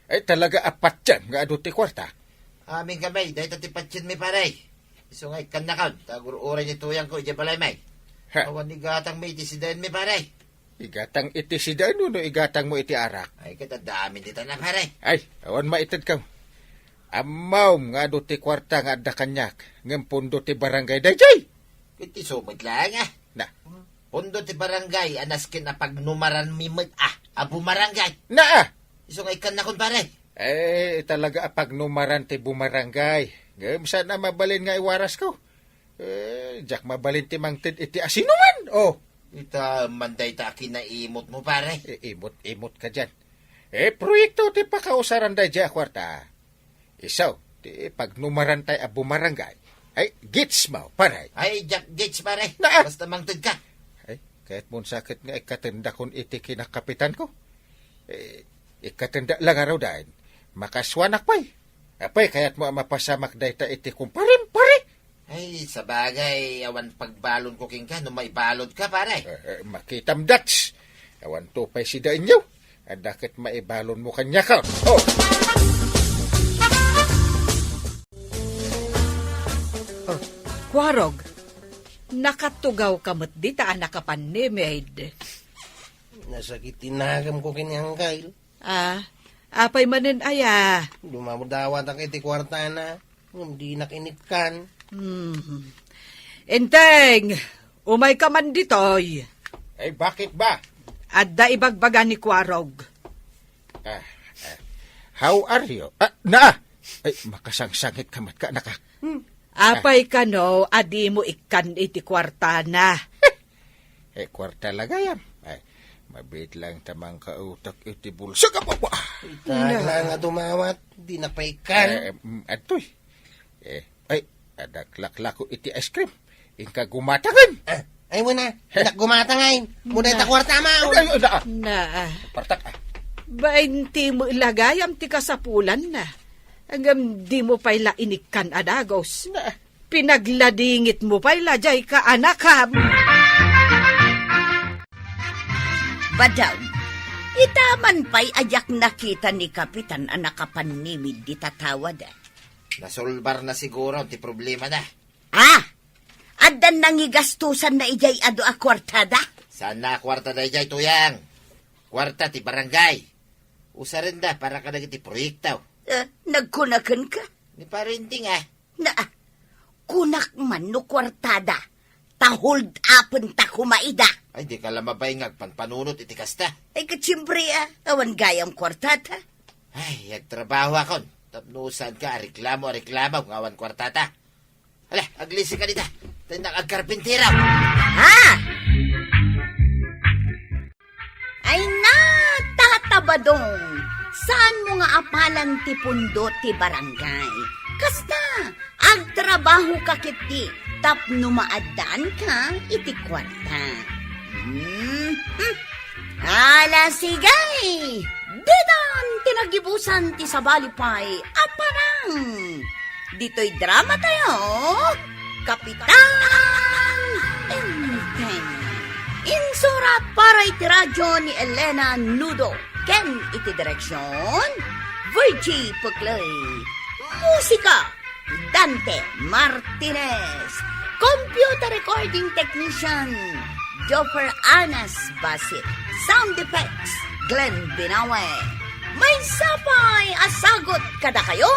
Ay, talaga a patien nga adu ti kuarta? Amin kami, dayta ti patienmi, pare. Isu nga ikkannakon, ta agur-uray ni tuyangko idiay balaymi. Ha? Awan igatangmi iti sidaenmi, pare. Igatang iti sidaenmo no igatangmo iti arak? Ay, ket adda amin dita na, pare. Ay, awan maitedko. Ammom nga adu ti kuarta nga adda kaniak, ngem pundo ti barangay daydiay. Ket isu met laeng, a. Na. Pundo ti barangay a nasken a pagnumaranmi met, a, a bumarangay. Na, a. Isu nga ikkannakon, pare. Eh, talaga a pagnumaran ti bumarangay. Ngem saan a mabalin nga iwarasko? Eh, diak mabalin ti mangted iti asinoman. Oh. Ita man dayta a kinaimotmo, pare. Eh, imot-imot ka diyan. Eh, proyekto ti pakausaran daydiay a kuarta. Isu ti pagnumarantay a bumarangay. Ay, gets mo, pare? Ay, diak gets, pare. Naa. Basta mangted ka. Ay, kayatmon sa ket nga ikkatendakon iti kinakapitanko. Eh, ikkatenda la ngaruden. Makasuanak pay. Apay, kayatmo a mapasamak dayta iti kumparem, pare? Ay, sabagay, awan pagbalonko kenka no maibalonka, pare. Eh, eh, makitam, Dats. Awan to pay sidaenyo. Adda ket maibalonmo kaniak. Oh. Oh, Kuarog, nakatugawka met dita a nakapannimed. Nasakit ti nagamko ken ni Angkel. Ah, apay manen aya? Dumadawatak iti kuartana, ngem dinak inikkan. Hmm. Enteng, Umayka man ditoy. Ay, bakit ba? Adda ibagbaga ni Kuarog. Ah, ah. How are you? Ah, na! Ay, makasangsangit ka met ka, anak, ah. Hmm. Apay kano a dimo ikkan iti kuartana? Eh, kuarta la gayam. Ay, mabiit laeng ta mangkautak iti bulsa ka, papa. Itag laeng a dumawat, di na pay ikkan. Eh, mm, adtoy. Eh, ay, adda laklako iti ice cream. Inka gumatangen. Ah, ay, wala. Heh. Innak gumatangen. Muna ita kuarta, ama. Ay, ay, ay, na. Na. Partak, ah. Bainti met la gayam ti kasapulanna. Ngem dimo pay la inikkan a dagus. Na. Pinagladingitmo pay la jay kaanakam. Badam, ita man pay a diak nakita ni Kapitan a nakapannimid dita tawada. Nasolbar na siguro ti problema na. Ah! Addan nangigastusan na ijay adu a kuartada? Saan na a kuarta dayjay, Tuyang? Kuarta ti barangay. Usarenda para kadagiti proyekto. Eh, nagkunaken ka? Ni Parinting, ah. Na, kunak man no kuartada. Ta hold upen ta kumaida. Ay, di ka la mabain nga agpanpanunot iti kasta. Ay, ket siempre, ah, awan gayam kuartata. Ay, agtrabaho akon. Tapno saan ka a reklamo, a reklamo, nga awan kuartata. Ala, aglisi ka dita. Tayo na agkarpintero. Ha? Ay na, Tata Badong, saan mo nga apalan ti pundo ti barangay? Kasta, agtrabaho ka ketdi tapno maaddaanka iti kuarta. Hmm, hmm. Ala, sige! Ditan ti nagibusan ti sabali pay a parang. Ditoy drama tayo, Kapitan Enteng. Insurat para iti radyo ni Elena Nudo ken iti direksyon, Virgie Puclay. Musika, Dante Martinez. Computer recording technician, Joffer Anas Basit. Sound effects, Glenn Binawe. Maysa pay a sagut kadakayo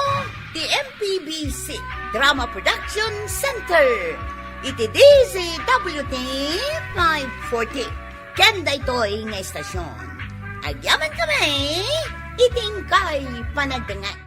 ti M P B C Drama Production Center iti D Z W T five forty. Ken daytoy nga istasyon, agyamankami iti inkay panagdengngeg.